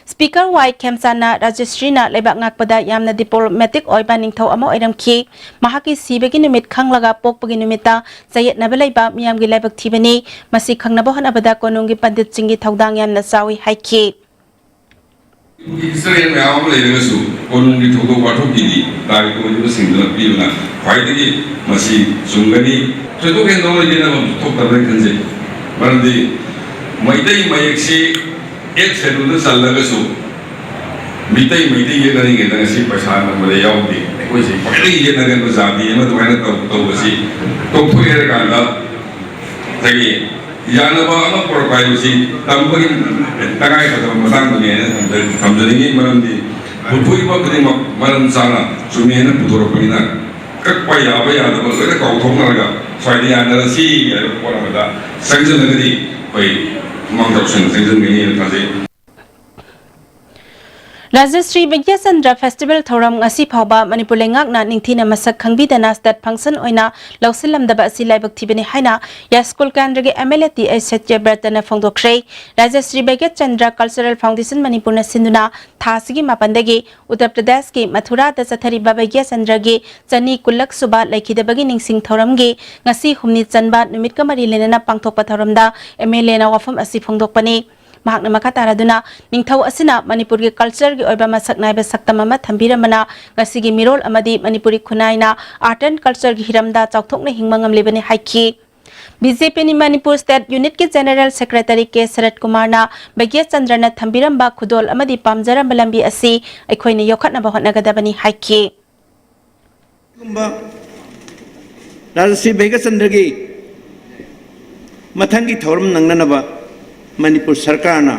ꯁ꯭ꯄꯤꯀꯔ ꯋꯥꯏ ꯈꯦꯝꯆꯥꯟꯅ ꯔꯥꯖꯁ꯭ꯔꯤꯅ ꯂꯩꯕꯥꯛ ꯉꯥꯛꯄꯗ ꯌꯥꯝꯅ diplomatic ꯑꯣꯏꯕ ꯅꯤꯡꯊꯧ ꯑꯃ ꯑꯣꯏꯔꯝꯈꯤ꯫ ꯃꯍꯥꯛꯀꯤ ꯁꯤꯕꯒꯤ ꯅꯨꯃꯤꯠ ꯈꯪꯂꯒ ꯄꯣꯛꯄꯒꯤ ꯅꯨꯃꯤꯠꯇ ꯆꯌꯦꯠꯅꯕ ꯂꯩꯕ ꯃꯤꯌꯥꯝꯒꯤ ꯂꯥꯏꯕꯛ ꯊꯤꯕꯅꯤ꯫ ꯃꯁꯤ ꯈꯪꯅꯕ ꯍꯣꯠꯅꯕꯗ ꯀꯣꯅꯨꯡꯒꯤ ꯄꯟꯗꯤꯠꯁꯤꯡꯒꯤ ꯊꯧꯗꯥꯡ ꯌꯥꯝꯅ ꯆꯥꯎꯏ ꯍꯥꯏꯈꯤ꯫ ꯃꯅꯤꯄꯨꯔꯒꯤ historian ꯃꯌꯥꯝ ꯑꯃ ꯂꯩꯔꯒꯁꯨ ꯀꯣꯅꯨꯡꯒꯤ ꯊꯧꯗꯣꯛ ꯋꯥꯊꯣꯛꯀꯤꯗꯤ ꯂꯥꯏ ꯀꯣꯟꯕꯁꯤꯡꯗꯨꯅ ꯄꯤꯕꯅ ꯈ꯭ꯋꯥꯏꯗꯒꯤ ꯃꯁꯤ ꯆꯨꯝꯒꯅꯤ꯫ ꯊꯣꯏꯗꯣꯛ ꯍꯦꯟꯗꯣꯛꯅ ꯌꯦꯠꯅꯕ ꯊꯣꯛꯇꯕ꯭ꯔꯥ ꯈꯟꯖꯩ꯫ ꯃꯔꯝꯗꯤ ꯃꯩꯇꯩ ꯃꯌꯦꯛꯁꯤ eighth schedule ꯗ ꯆꯜꯂꯒꯁꯨ ꯃꯤꯇꯩ ꯃꯩꯇꯩ ꯌꯦꯛꯅꯔꯤꯉꯩꯗ ꯉꯁꯤ ꯄꯩꯁꯥ ꯅꯝꯕꯗ ꯌꯥꯎꯗꯦ꯫ ꯑꯩꯈꯣꯏꯁꯦ ꯈ꯭ꯋꯥꯏꯗꯒꯤ ꯌꯦꯠꯅꯒꯟꯕ ꯖꯥꯇꯤ ꯑꯃ ꯑꯗꯨꯃꯥꯏꯅ ꯇꯧ-, ꯇꯧꯕꯁꯤ ꯇꯣꯛꯊꯣꯛꯑꯦ ꯍꯥꯏꯔꯀꯥꯟꯗ ꯉꯁꯥꯏꯒꯤ ꯌꯥꯅꯕ ꯑꯃ ꯄꯨꯔꯛꯄ ꯍꯥꯏꯕꯁꯤ ꯇꯝꯕꯒꯤ ꯇꯉꯥꯏꯐꯗꯕ ꯃꯇꯥꯡꯗꯨꯅꯤ ꯍꯥꯏꯅ ꯊꯝꯖ-, ꯊꯝꯖꯅꯤꯡꯉꯤ꯫ ꯃꯔꯝꯗꯤ ꯄꯨꯊꯣꯛꯏꯕ ꯈꯨꯗꯤꯡꯃꯛ ꯃꯔꯝ ꯆꯥꯅ ꯆꯨꯝꯃꯤ ꯍꯥꯏꯅ ꯄꯨꯊꯣꯔꯛꯄꯅꯤꯅ ꯀꯛꯄ ꯌꯥꯕ ꯌꯥꯗꯕ ꯂꯣꯏꯅ ꯀꯥꯎꯊꯣꯛꯅꯔꯒ ꯁ꯭ꯋꯥꯏꯗ ꯌꯥꯅꯔꯁꯤ ꯍꯥꯏꯕ ꯄꯣꯠ ꯑꯃꯗ ꯆꯪꯁꯤꯜꯂꯒꯗꯤ ꯑꯩꯈꯣꯏ ꯃꯃꯥꯡꯗ ꯁꯨꯝ ꯆꯪꯁꯤꯟꯕꯤꯅꯤꯅ ꯊꯥꯖꯩ꯫ ꯔꯥꯖꯁ꯭ꯔꯤ ꯕꯩꯒ꯭ꯌꯥꯆꯟꯗ꯭ꯔ ꯐꯦꯁꯇꯤꯚꯦꯜ ꯊꯧꯔꯝ ꯉꯁꯤ ꯐꯥꯎꯕ ꯃꯅꯤꯄꯨꯔ ꯂꯩꯉꯥꯛꯅ ꯅꯤꯡꯊꯤꯅ ꯃꯁꯛ ꯈꯪꯕꯤꯗꯅ ꯁ꯭ꯇꯦꯠ ꯐꯪꯁꯟ ꯑꯣꯏꯅ ꯂꯧꯁꯤꯜꯂꯝꯗꯕ ꯑꯁꯤ ꯂꯥꯏꯕꯛ ꯊꯤꯕꯅꯤ ꯍꯥꯏꯅ ꯌꯥꯁꯀꯨꯜ ꯀꯦꯟꯗ꯭ꯔꯒꯤ M L A T H ꯁꯇ꯭ꯌꯕ꯭ꯔꯇꯅ ꯐꯣꯡꯗꯣꯛꯈ꯭ꯔꯦ꯫ ꯔꯥꯖꯁ꯭ꯔꯤ ꯕꯩꯒ꯭ꯌꯥꯆꯟꯗ꯭ꯔ ꯀꯜꯆꯔꯦꯜ ꯐꯥꯎꯟꯗꯦꯁꯟ ꯃꯅꯤꯄꯨꯔꯅ ꯁꯤꯟꯗꯨꯅ ꯊꯥ ꯑꯁꯤꯒꯤ ꯃꯥꯄꯟꯗꯒꯤ ꯎꯠꯇꯔ ꯄ꯭ꯔꯗꯦꯁꯀꯤ ꯃꯊꯨꯔꯥꯗ ꯆꯠꯊꯔꯤꯕ ꯕꯩꯒ꯭ꯌꯥꯆꯟꯗ꯭ꯔꯒꯤ ꯆꯅꯤ ꯀꯨꯟꯂꯛ ꯁꯨꯕ ꯂꯩꯈꯤꯗꯕꯒꯤ ꯅꯤꯡꯁꯤꯡ ꯊꯧꯔꯝꯒꯤ ꯉꯁꯤ ꯍꯨꯝꯅꯤ ꯆꯟꯕ ꯅꯨꯃꯤꯠꯀ ꯃꯔꯤ ꯂꯩꯅꯅ ꯄꯥꯡꯊꯣꯛꯄ ꯊꯧꯔꯝꯗ ꯑꯦꯝ ꯑꯦꯜ ꯑꯦꯅ ꯋꯥꯐꯝ ꯑꯁꯤ ꯐꯣꯡꯗꯣꯛꯄꯅꯤ꯫ ꯃꯍꯥꯛꯅ ꯃꯈꯥ ꯇꯥꯔꯗꯨꯅ, ꯅꯤꯡꯊꯧ ꯑꯁꯤꯅ ꯃꯅꯤꯄꯨꯔꯒꯤ ꯀꯜꯆꯔꯒꯤ ꯑꯣꯏꯕ ꯃꯁꯛ ꯅꯥꯏꯕ ꯁꯛꯇꯝ ꯑꯃ ꯊꯝꯕꯤꯔꯝꯕꯅ ꯉꯁꯤꯒꯤ ꯃꯤꯔꯣꯜ ꯑꯃꯗꯤ ꯃꯅꯤꯄꯨꯔꯤ ꯈꯨꯟꯅꯥꯏꯅ ꯑꯥꯔꯠ ꯑꯦꯟ ꯀꯜꯆꯔꯒꯤ ꯍꯤꯔꯝꯗ ꯆꯥꯎꯊꯣꯛꯅ ꯍꯤꯡꯕ ꯉꯝꯂꯤꯕꯅꯤ ꯍꯥꯏꯈꯤ꯫ ꯕꯤ ꯖꯦ ꯄꯤꯅꯤ ꯃꯅꯤꯄꯨꯔ ꯁ꯭ꯇꯦꯠ ꯌꯨꯅꯤꯠꯀꯤ ꯖꯦꯅꯔꯦꯜ ꯁꯦꯀ꯭ꯔꯦꯇꯔꯤ ꯀꯦ ꯁꯔꯠ ꯀꯨꯃꯥꯔꯅ ꯕꯩꯒ꯭ꯌꯥꯆꯟꯗ꯭ꯔꯅ ꯊꯝꯕꯤꯔꯝꯕ ꯈꯨꯗꯣꯜ ꯑꯃꯗꯤ ꯄꯥꯝꯖꯔꯝꯕ ꯂꯝꯕꯤ ꯑꯁꯤ ꯑꯩꯈꯣꯏꯅ ꯌꯣꯛꯈꯠꯅꯕ ꯍꯣꯠꯅꯒꯗꯕꯅꯤ ꯍꯥꯏꯈꯤ꯫ ꯑꯗꯨꯒꯨꯝꯕ ꯔꯥꯖꯁ꯭ꯔꯤ ꯕꯩꯒ꯭ꯌꯥꯆꯟꯗ꯭ꯔꯒꯤ ꯃꯊꯪꯒꯤ ꯊꯧꯔꯝ ꯅꯪꯅꯅꯕ ꯃꯅꯤꯄꯨꯔ ꯁꯔꯀꯥꯔꯅ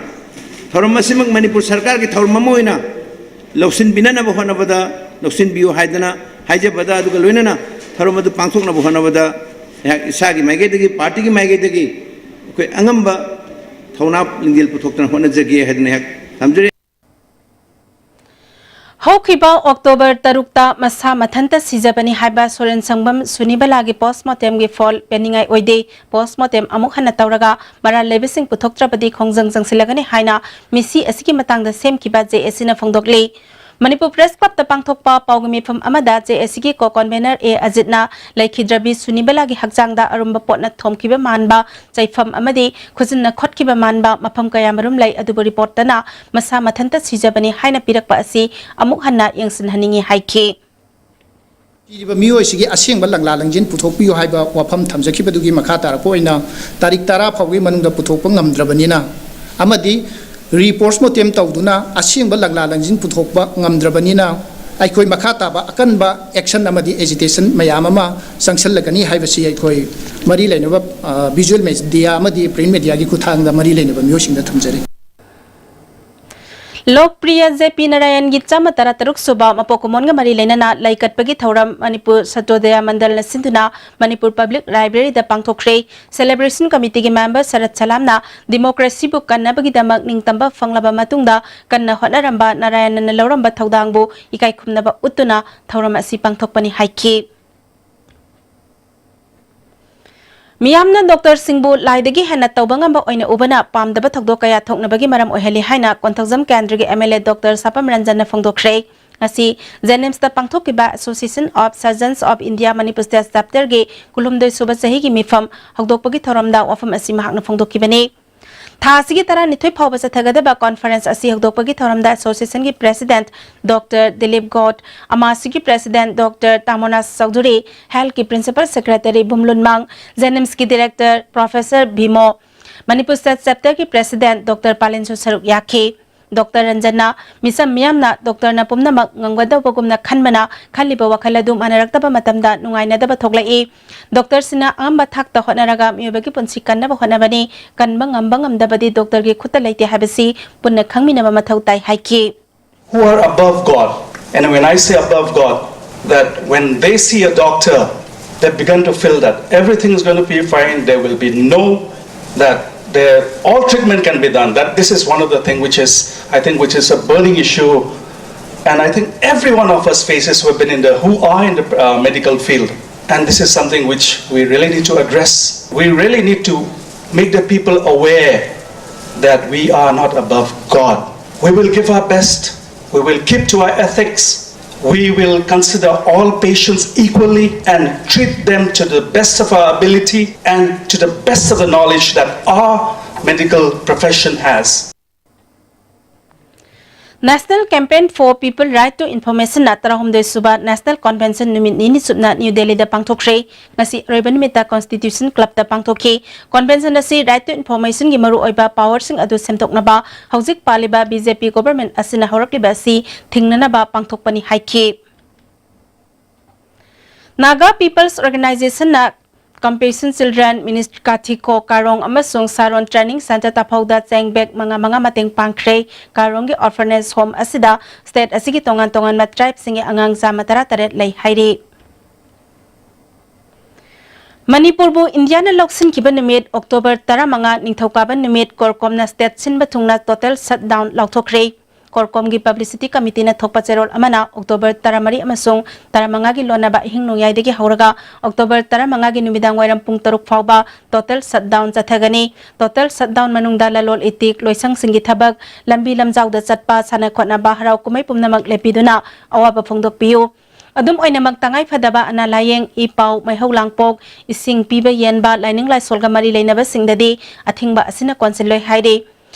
ꯊꯧꯔꯝ ꯑꯁꯤꯃꯛ ꯃꯅꯤꯄꯨꯔ ꯁꯔꯀꯥꯔꯒꯤ ꯊꯧꯔꯝ ꯑꯃ ꯑꯣꯏꯅ ꯂꯧꯁꯤꯟꯕꯤꯅꯅꯕ ꯍꯣꯠꯅꯕꯗ, ꯂꯧꯁꯤꯟꯕꯤꯌꯨ ꯍꯥꯏꯗꯅ ꯍꯥꯏꯖꯕꯗ, ꯑꯗꯨꯒ ꯂꯣꯏꯅꯅ ꯊꯧꯔꯝ ꯑꯗꯨ ꯄꯥꯡꯊꯣꯛꯅꯕ ꯍꯣꯠꯅꯕꯗ ꯑꯩꯍꯥꯛ ꯏꯁꯥꯒꯤ ꯃꯥꯏꯀꯩꯗꯒꯤ, ꯄꯥꯔꯇꯤꯒꯤ ꯃꯥꯏꯀꯩꯗꯒꯤ ꯑꯩꯈꯣꯏ ꯑꯉꯝꯕ ꯊꯧꯅꯥ ꯂꯤꯡꯖꯦꯜ ꯄꯨꯊꯣꯛꯇꯅ ꯍꯣꯠꯅꯖꯒꯦ ꯍꯥꯏꯗꯅ ꯑꯩꯍꯥꯛ ꯊꯝꯖꯔꯤ꯫ ꯍꯧꯈꯤꯕ ꯑꯣꯛꯇꯣꯕꯔ ꯇꯔꯨꯛꯇ ꯃꯁꯥ ꯃꯊꯟꯇ ꯁꯤꯖꯕꯅꯤ ꯍꯥꯏꯕ ꯁꯣꯔꯦꯟ ꯁꯪꯕꯝ ꯁꯨꯅꯤꯕꯂꯥꯒꯤ ꯄꯣꯁꯃꯣꯔꯇꯦꯝꯒꯤ ꯐꯣꯜ ꯄꯦꯟꯅꯤꯡꯉꯥꯏ ꯑꯣꯏꯗꯦ꯫ ꯄꯣꯁꯃꯣꯔꯇꯦꯝ ꯑꯃꯨꯛ ꯍꯟꯅ ꯇꯧꯔꯒ ꯃꯔꯥꯜ ꯂꯩꯕꯁꯤꯡ ꯄꯨꯊꯣꯛꯇ꯭ꯔꯕꯗꯤ ꯈꯣꯡꯖꯪ ꯆꯪꯁꯤꯜꯂꯒꯅꯤ ꯍꯥꯏꯅ ꯃꯤꯁꯤ ꯑꯁꯤꯒꯤ ꯃꯇꯥꯡꯗ ꯁꯦꯝꯈꯤꯕ ꯖꯦ ꯑꯦ ꯁꯤꯅ ꯐꯣꯡꯗꯣꯛꯂꯤ꯫ ꯃꯅꯤꯄꯨꯔ ꯄ꯭ꯔꯦꯁ ꯀ꯭ꯂꯕꯇ ꯄꯥꯡꯊꯣꯛꯄ ꯄꯥꯎꯒꯤ ꯃꯤꯐꯝ ꯑꯃꯗ ꯖꯦ ꯑꯦ ꯁꯤꯒꯤ ꯀꯣ ꯀꯣꯟꯚꯦꯅꯔ ꯑꯦ ꯑꯖꯤꯠꯅ ꯂꯩꯈꯤꯗ꯭ꯔꯕꯤ ꯁꯨꯅꯤꯕꯂꯥꯒꯤ ꯍꯛꯆꯥꯡꯗ ꯑꯔꯨꯝꯕ ꯄꯣꯠꯅ ꯊꯣꯝꯈꯤꯕ ꯃꯥꯟꯕ ꯆꯩꯐꯝ ꯑꯃꯗꯤ ꯈꯨꯖꯤꯟꯅ ꯈꯣꯠꯈꯤꯕ ꯃꯥꯟꯕ ꯃꯐꯝ ꯀꯌꯥꯃꯔꯨꯝ ꯂꯩ, ꯑꯗꯨꯕꯨ ꯔꯤꯄꯣꯔꯠꯇꯅ ꯃꯁꯥ ꯃꯊꯟꯇ ꯁꯤꯖꯕꯅꯤ ꯍꯥꯏꯅ ꯄꯤꯔꯛꯄ ꯑꯁꯤ ꯑꯃꯨꯛ ꯍꯟꯅ ꯌꯦꯡꯁꯤꯟꯍꯟꯅꯤꯡꯏ ꯍꯥꯏꯈꯤ꯫ ꯄꯤꯔꯤꯕ ꯃꯤꯑꯣꯏꯁꯤꯒꯤ ꯑꯁꯦꯡꯕ ꯂꯪꯂꯥ ꯂꯪꯖꯤꯟ ꯄꯨꯊꯣꯛꯄꯤꯌꯨ ꯍꯥꯏꯕ ꯋꯥꯐꯝ ꯊꯝꯖꯈꯤꯕꯗꯨꯒꯤ ꯃꯈꯥ ꯇꯥꯔꯛꯄ ꯑꯣꯏꯅ ꯇꯥꯔꯤꯛ ꯇꯔꯥ ꯐꯥꯎꯒꯤ ꯃꯅꯨꯡꯗ ꯄꯨꯊꯣꯛꯄ ꯉꯝꯗ꯭ꯔꯕꯅꯤꯅ ꯑꯃꯗꯤ ꯔꯤꯄꯣꯁꯃꯣꯔꯇꯦꯝ ꯇꯧꯗꯨꯅ ꯑꯁꯦꯡꯕ ꯂꯪꯂꯥ ꯂꯪꯖꯤꯟ ꯄꯨꯊꯣꯛꯄ ꯉꯝꯗ꯭ꯔꯕꯅꯤꯅ ꯑꯩꯈꯣꯏ ꯃꯈꯥ ꯇꯥꯕ ꯑꯀꯟꯕ ꯑꯦꯛꯁꯟ ꯑꯃꯗꯤ ꯑꯦꯖꯤꯇꯦꯁꯟ ꯃꯌꯥꯝ ꯑꯃ ꯆꯪꯁꯤꯜꯂꯒꯅꯤ ꯍꯥꯏꯕꯁꯤ ꯑꯩꯈꯣꯏ ꯃꯔꯤ ꯂꯩꯅꯕ, ꯑ, ꯚꯤꯖꯨꯋꯦꯜ ꯃꯦꯗꯤꯌꯥ ꯑꯃꯗꯤ ꯄ꯭ꯔꯤꯟꯠ ꯃꯦꯗꯤꯌꯥꯒꯤ ꯈꯨꯠꯊꯥꯡꯗ ꯃꯔꯤ ꯂꯩꯅꯕ ꯃꯤꯑꯣꯏꯁꯤꯡꯗ ꯊꯝꯖꯔꯤ꯫ ꯂꯣꯛꯄ꯭ꯔꯤꯌ ꯖꯦ ꯄꯤ ꯅꯥꯔꯥꯌꯟꯒꯤ ꯆꯥꯝꯃ ꯇꯔꯥꯇꯔꯨꯛ ꯁꯨꯕ ꯃꯄꯣꯛ ꯀꯨꯝꯑꯣꯟꯒ ꯃꯔꯤ ꯂꯩꯅꯅ ꯂꯩ ꯀꯠꯄꯒꯤ ꯊꯧꯔꯝ ꯃꯅꯤꯄꯨꯔ ꯁꯇꯣꯗꯌꯥ ꯃꯟꯗꯜꯅ ꯁꯤꯟꯗꯨꯅ ꯃꯅꯤꯄꯨꯔ ꯄꯕ꯭ꯂꯤꯛ ꯂꯥꯏꯕ꯭ꯔꯦꯔꯤꯗ ꯄꯥꯡꯊꯣꯛꯈ꯭ꯔꯦ꯫ ꯁꯦꯂꯦꯕ꯭ꯔꯦꯁꯟ ꯀꯃꯤꯇꯤꯒꯤ ꯃꯦꯝꯕꯔ ꯁꯔꯠ ꯁꯂꯥꯝꯅ ꯗꯤꯃꯣꯀ꯭ꯔꯦꯁꯤꯕꯨ ꯀꯟꯅꯕꯒꯤꯗꯃꯛ ꯅꯤꯡꯇꯝꯕ ꯐꯪꯂꯕ ꯃꯇꯨꯡꯗ ꯀꯟꯅ ꯍꯣꯠꯅꯔꯝꯕ ꯅꯥꯔꯥꯌꯟꯅ ꯂꯧꯔꯝꯕ ꯊꯧꯗꯥꯡꯕꯨ ꯏꯀꯥꯏ ꯈꯨꯝꯅꯕ ꯎꯠꯇꯨꯅ ꯊꯧꯔꯝ ꯑꯁꯤ ꯄꯥꯡꯊꯣꯛꯄꯅꯤ ꯍꯥꯏꯈꯤ꯫ ꯃꯤꯌꯥꯝꯅ ꯗꯣꯛꯇꯔꯁꯤꯡꯕꯨ ꯂꯥꯏꯗꯒꯤ ꯍꯦꯟꯅ ꯇꯧꯕ ꯉꯝꯕ ꯑꯣꯏꯅ ꯎꯕꯅ ꯄꯥꯝꯗꯕ ꯊꯧꯗꯣꯛ ꯀꯌꯥ ꯊꯣꯛꯅꯕꯒꯤ ꯃꯔꯝ ꯑꯣꯏꯍꯜꯂꯤ ꯍꯥꯏꯅ ꯀꯣꯟꯊꯧꯖꯝ ꯀꯦꯟꯗ꯭ꯔꯒꯤ ꯑꯦꯝ ꯑꯦꯜ ꯑꯦ ꯗꯣꯛꯇꯔ ꯁꯥꯄꯝ ꯔꯟꯖꯟꯅ ꯐꯣꯡꯗꯣꯛꯈ꯭ꯔꯦ꯫ ꯉꯁꯤ ꯖꯦꯅꯤꯝꯁꯇ ꯄꯥꯡꯊꯣꯛꯈꯤꯕ Association of Surgeons of India Manipur State Chapterꯒꯤ ꯀꯨꯟꯍꯨꯝꯗꯣꯏ ꯁꯨꯕ ꯆꯍꯤꯒꯤ ꯃꯤꯐꯝ ꯍꯧꯗꯣꯛꯄꯒꯤ ꯊꯧꯔꯝꯗ ꯋꯥꯐꯝ ꯑꯁꯤ ꯃꯍꯥꯛꯅ ꯐꯣꯡꯗꯣꯛꯈꯤꯕꯅꯤ꯫ ꯊꯥ ꯑꯁꯤꯒꯤ ꯇꯔꯥꯅꯤꯊꯣꯏ ꯐꯥꯎꯕ ꯆꯠꯊꯒꯗꯕ ꯀꯣꯟꯐꯔꯦꯟꯁ ꯑꯁꯤ ꯍꯧꯗꯣꯛꯄꯒꯤ ꯊꯧꯔꯝꯗ ꯑꯦꯁꯣꯁꯤꯌꯦꯁꯟꯒꯤ ꯄ꯭ꯔꯦꯁꯤꯗꯦꯟꯠ ꯗꯣꯛꯇꯔ ꯗꯤꯂꯤꯞ ꯒꯣꯠ, ꯑꯃꯥꯁꯤꯒꯤ ꯄ꯭ꯔꯦꯁꯤꯗꯦꯟꯠ ꯗꯣꯛꯇꯔ ꯇꯥꯃꯣꯅꯥꯁ ꯆꯧꯙꯨꯔꯤ, ꯍꯦꯜꯊꯀꯤ ꯄ꯭ꯔꯤꯟꯁꯤꯄꯜ ꯁꯦꯀ꯭ꯔꯦꯇꯔꯤ ꯚꯨꯝꯂꯨꯟꯃꯥꯡ, ꯖꯦꯅꯤꯝꯁꯀꯤ director professor Bhimo, Manipur state ꯆꯦꯞꯇꯔꯒꯤ ꯄ꯭ꯔꯦꯁꯤꯗꯦꯟꯠ ꯗꯣꯛꯇꯔ ꯄꯥꯂꯤꯟꯁꯨ ꯁꯔꯨꯛ ꯌꯥꯈꯤ꯫ ꯗꯣꯛꯇꯔ ꯔꯟꯖꯟꯅ ꯃꯤꯆꯝ ꯃꯤꯌꯥꯝꯅ ꯗꯣꯛꯇꯔꯅ ꯄꯨꯝꯅꯃꯛ ꯉꯝꯒꯗꯧꯕꯒꯨꯝꯅ ꯈꯟꯕꯅ ꯈꯜꯂꯤꯕ ꯋꯥꯈꯜ ꯑꯗꯨ ꯃꯥꯟꯅꯔꯛꯇꯕ ꯃꯇꯝꯗ ꯅꯨꯡꯉꯥꯏꯅꯗꯕ ꯊꯣꯛꯂꯛꯏ꯫ ꯗꯣꯛꯇꯔꯁꯤꯡꯅ ꯑꯉꯝꯕ ꯊꯥꯛꯇ ꯍꯣꯠꯅꯔꯒ ꯃꯤꯑꯣꯏꯕꯒꯤ ꯄꯨꯟꯁꯤ ꯀꯟꯅꯕ ꯍꯣꯠꯅꯕꯅꯤ꯫ ꯀꯟꯕ ꯉꯝꯕ ꯉꯝꯗꯕꯗꯤ ꯗꯣꯛꯇꯔꯒꯤ ꯈꯨꯠꯇ ꯂꯩꯇꯦ ꯍꯥꯏꯕꯁꯤ ꯄꯨꯟꯅ ꯈꯪꯃꯤꯟꯅꯕ ꯃꯊꯧ ꯇꯥꯏ ꯍꯥꯏꯈꯤ꯫ Who are above God. And when I say above God, that when they see a doctor, they begin to feel that everything is going to be fine, there will be no, that there, all treatment can be done. That this is one of the thing which is, I think, which is a burning issue. And I think every one of us faces who have been in the, who are in the uh, medical field. And this is something which we really need to address. We really need to make the people aware that we are not above God. We will give our best. We will keep to our ethics. We will consider all patients equally and treat them to the best of our ability and to the best of the knowledge that our medical profession has. National Campaign for People Right to Informationꯅ ꯇꯔꯥꯍꯨꯝꯗꯣꯏ ꯁꯨꯕ National Convention ꯅꯨꯃꯤꯠ ꯅꯤꯅꯤ ꯆꯨꯞꯅ ꯅ꯭ꯌꯨ ꯗꯦꯜꯂꯤꯗ ꯄꯥꯡꯊꯣꯛꯈ꯭ꯔꯦ꯫ ꯉꯁꯤ ꯑꯔꯣꯏꯕ ꯅꯨꯃꯤꯠꯇ Constitution Clubꯇ ꯄꯥꯡꯊꯣꯛꯈꯤ꯫ Convention ꯑꯁꯤ Right to Informationꯒꯤ ꯃꯔꯨꯑꯣꯏꯕ powerꯁꯤꯡ ꯑꯗꯨ ꯁꯦꯝꯗꯣꯛꯅꯕ ꯍꯧꯖꯤꯛ ꯄꯥꯜꯂꯤꯕ B J P government ꯑꯁꯤꯅ ꯍꯧꯔꯛꯂꯤꯕ ꯑꯁꯤ ꯊꯤꯡꯅꯅꯕ ꯄꯥꯡꯊꯣꯛꯄꯅꯤ ꯍꯥꯏꯈꯤ꯫ Naga People's Organizationꯅ Compassion Children, Ministry Kathiko, Karong ꯑꯃꯁꯨꯡ Saron Training Center ꯇꯐꯧꯗ ꯆꯦꯡ bag ꯃꯉꯥ ꯃꯉꯥ ꯃꯇꯦꯡ ꯄꯥꯡꯈ꯭ꯔꯦ꯫ ꯀꯥꯔꯣꯡꯒꯤ orphanage home ꯑꯁꯤꯗ state ꯑꯁꯤꯒꯤ ꯇꯣꯉꯥꯟ ꯇꯣꯉꯥꯟꯕ tribeꯁꯤꯡꯒꯤ ꯑꯉꯥꯡ ꯆꯥꯝꯃ ꯇꯔꯥ ꯇꯔꯦꯠ ꯂꯩ ꯍꯥꯏꯔꯤ꯫ ꯃꯅꯤꯄꯨꯔꯕꯨ ꯏꯟꯗꯤꯌꯥꯅ ꯂꯧꯁꯤꯟꯈꯤꯕ ꯅꯨꯃꯤꯠ October ꯇꯔꯥꯃꯉꯥ, ꯅꯤꯡꯊꯧꯀꯥꯕ ꯅꯨꯃꯤꯠ, CORCOMꯅ state ꯁꯤꯟꯕ ꯊꯨꯡꯅ total shutdown ꯂꯥꯎꯊꯣꯛꯈ꯭ꯔꯦ꯫ CORCOMꯒꯤ publicity committeeꯅ ꯊꯣꯛꯄ ꯆꯦꯔꯣꯜ ꯑꯃꯅ October ꯇꯔꯥꯃꯔꯤ ꯑꯃꯁꯨꯡ ꯇꯔꯥꯃꯉꯥꯒꯤ ꯂꯣꯟꯅꯕ ꯑꯍꯤꯡ ꯅꯣꯡꯌꯥꯏꯗꯒꯤ ꯍꯧꯔꯒ October ꯇꯔꯥꯃꯉꯥꯒꯤ ꯅꯨꯃꯤꯗꯥꯡ ꯋꯥꯏꯔꯝ ꯄꯨꯡ ꯇꯔꯨꯛ ꯐꯥꯎꯕ total shutdown ꯆꯠꯊꯒꯅꯤ꯫ Total shutdown ꯃꯅꯨꯡꯗ ꯂꯂꯣꯟ ꯏꯇꯤꯛ, ꯂꯣꯏꯁꯪꯁꯤꯡꯒꯤ ꯊꯕꯛ, ꯂꯝꯕꯤ ꯂꯝꯖꯥꯎꯗ ꯆꯠꯄ, ꯁꯥꯟꯅ ꯈꯣꯠꯅꯕ, ꯍꯔꯥꯎ ꯀꯨꯝꯍꯩ ꯄꯨꯝꯅꯃꯛ ꯂꯦꯞꯄꯤꯗꯨꯅ ꯑꯋꯥꯕ ꯐꯣꯡꯗꯣꯛꯄꯤꯌꯨ꯫ ꯑꯗꯨꯝ ꯑꯣꯏꯅꯃꯛ, ꯇꯉꯥꯏ ꯐꯗꯕ ꯑꯅꯥ ꯂꯥꯌꯦꯡ, ꯏ ꯄꯥꯎ, ꯃꯩꯍꯧ ꯂꯥꯡꯄꯣꯛ, ꯏꯁꯤꯡ ꯄꯤꯕ ꯌꯦꯟꯕ, ꯂꯥꯏꯅꯤꯡ ꯂꯥꯏꯁꯣꯜꯒ ꯃꯔꯤ ꯂꯩꯅꯕꯁꯤꯡꯗꯗꯤ ꯑꯊꯤꯡꯕ ꯑꯁꯤꯅ ꯀꯣꯟꯁꯤꯜꯂꯣꯏ ꯍꯥꯏꯔꯤ꯫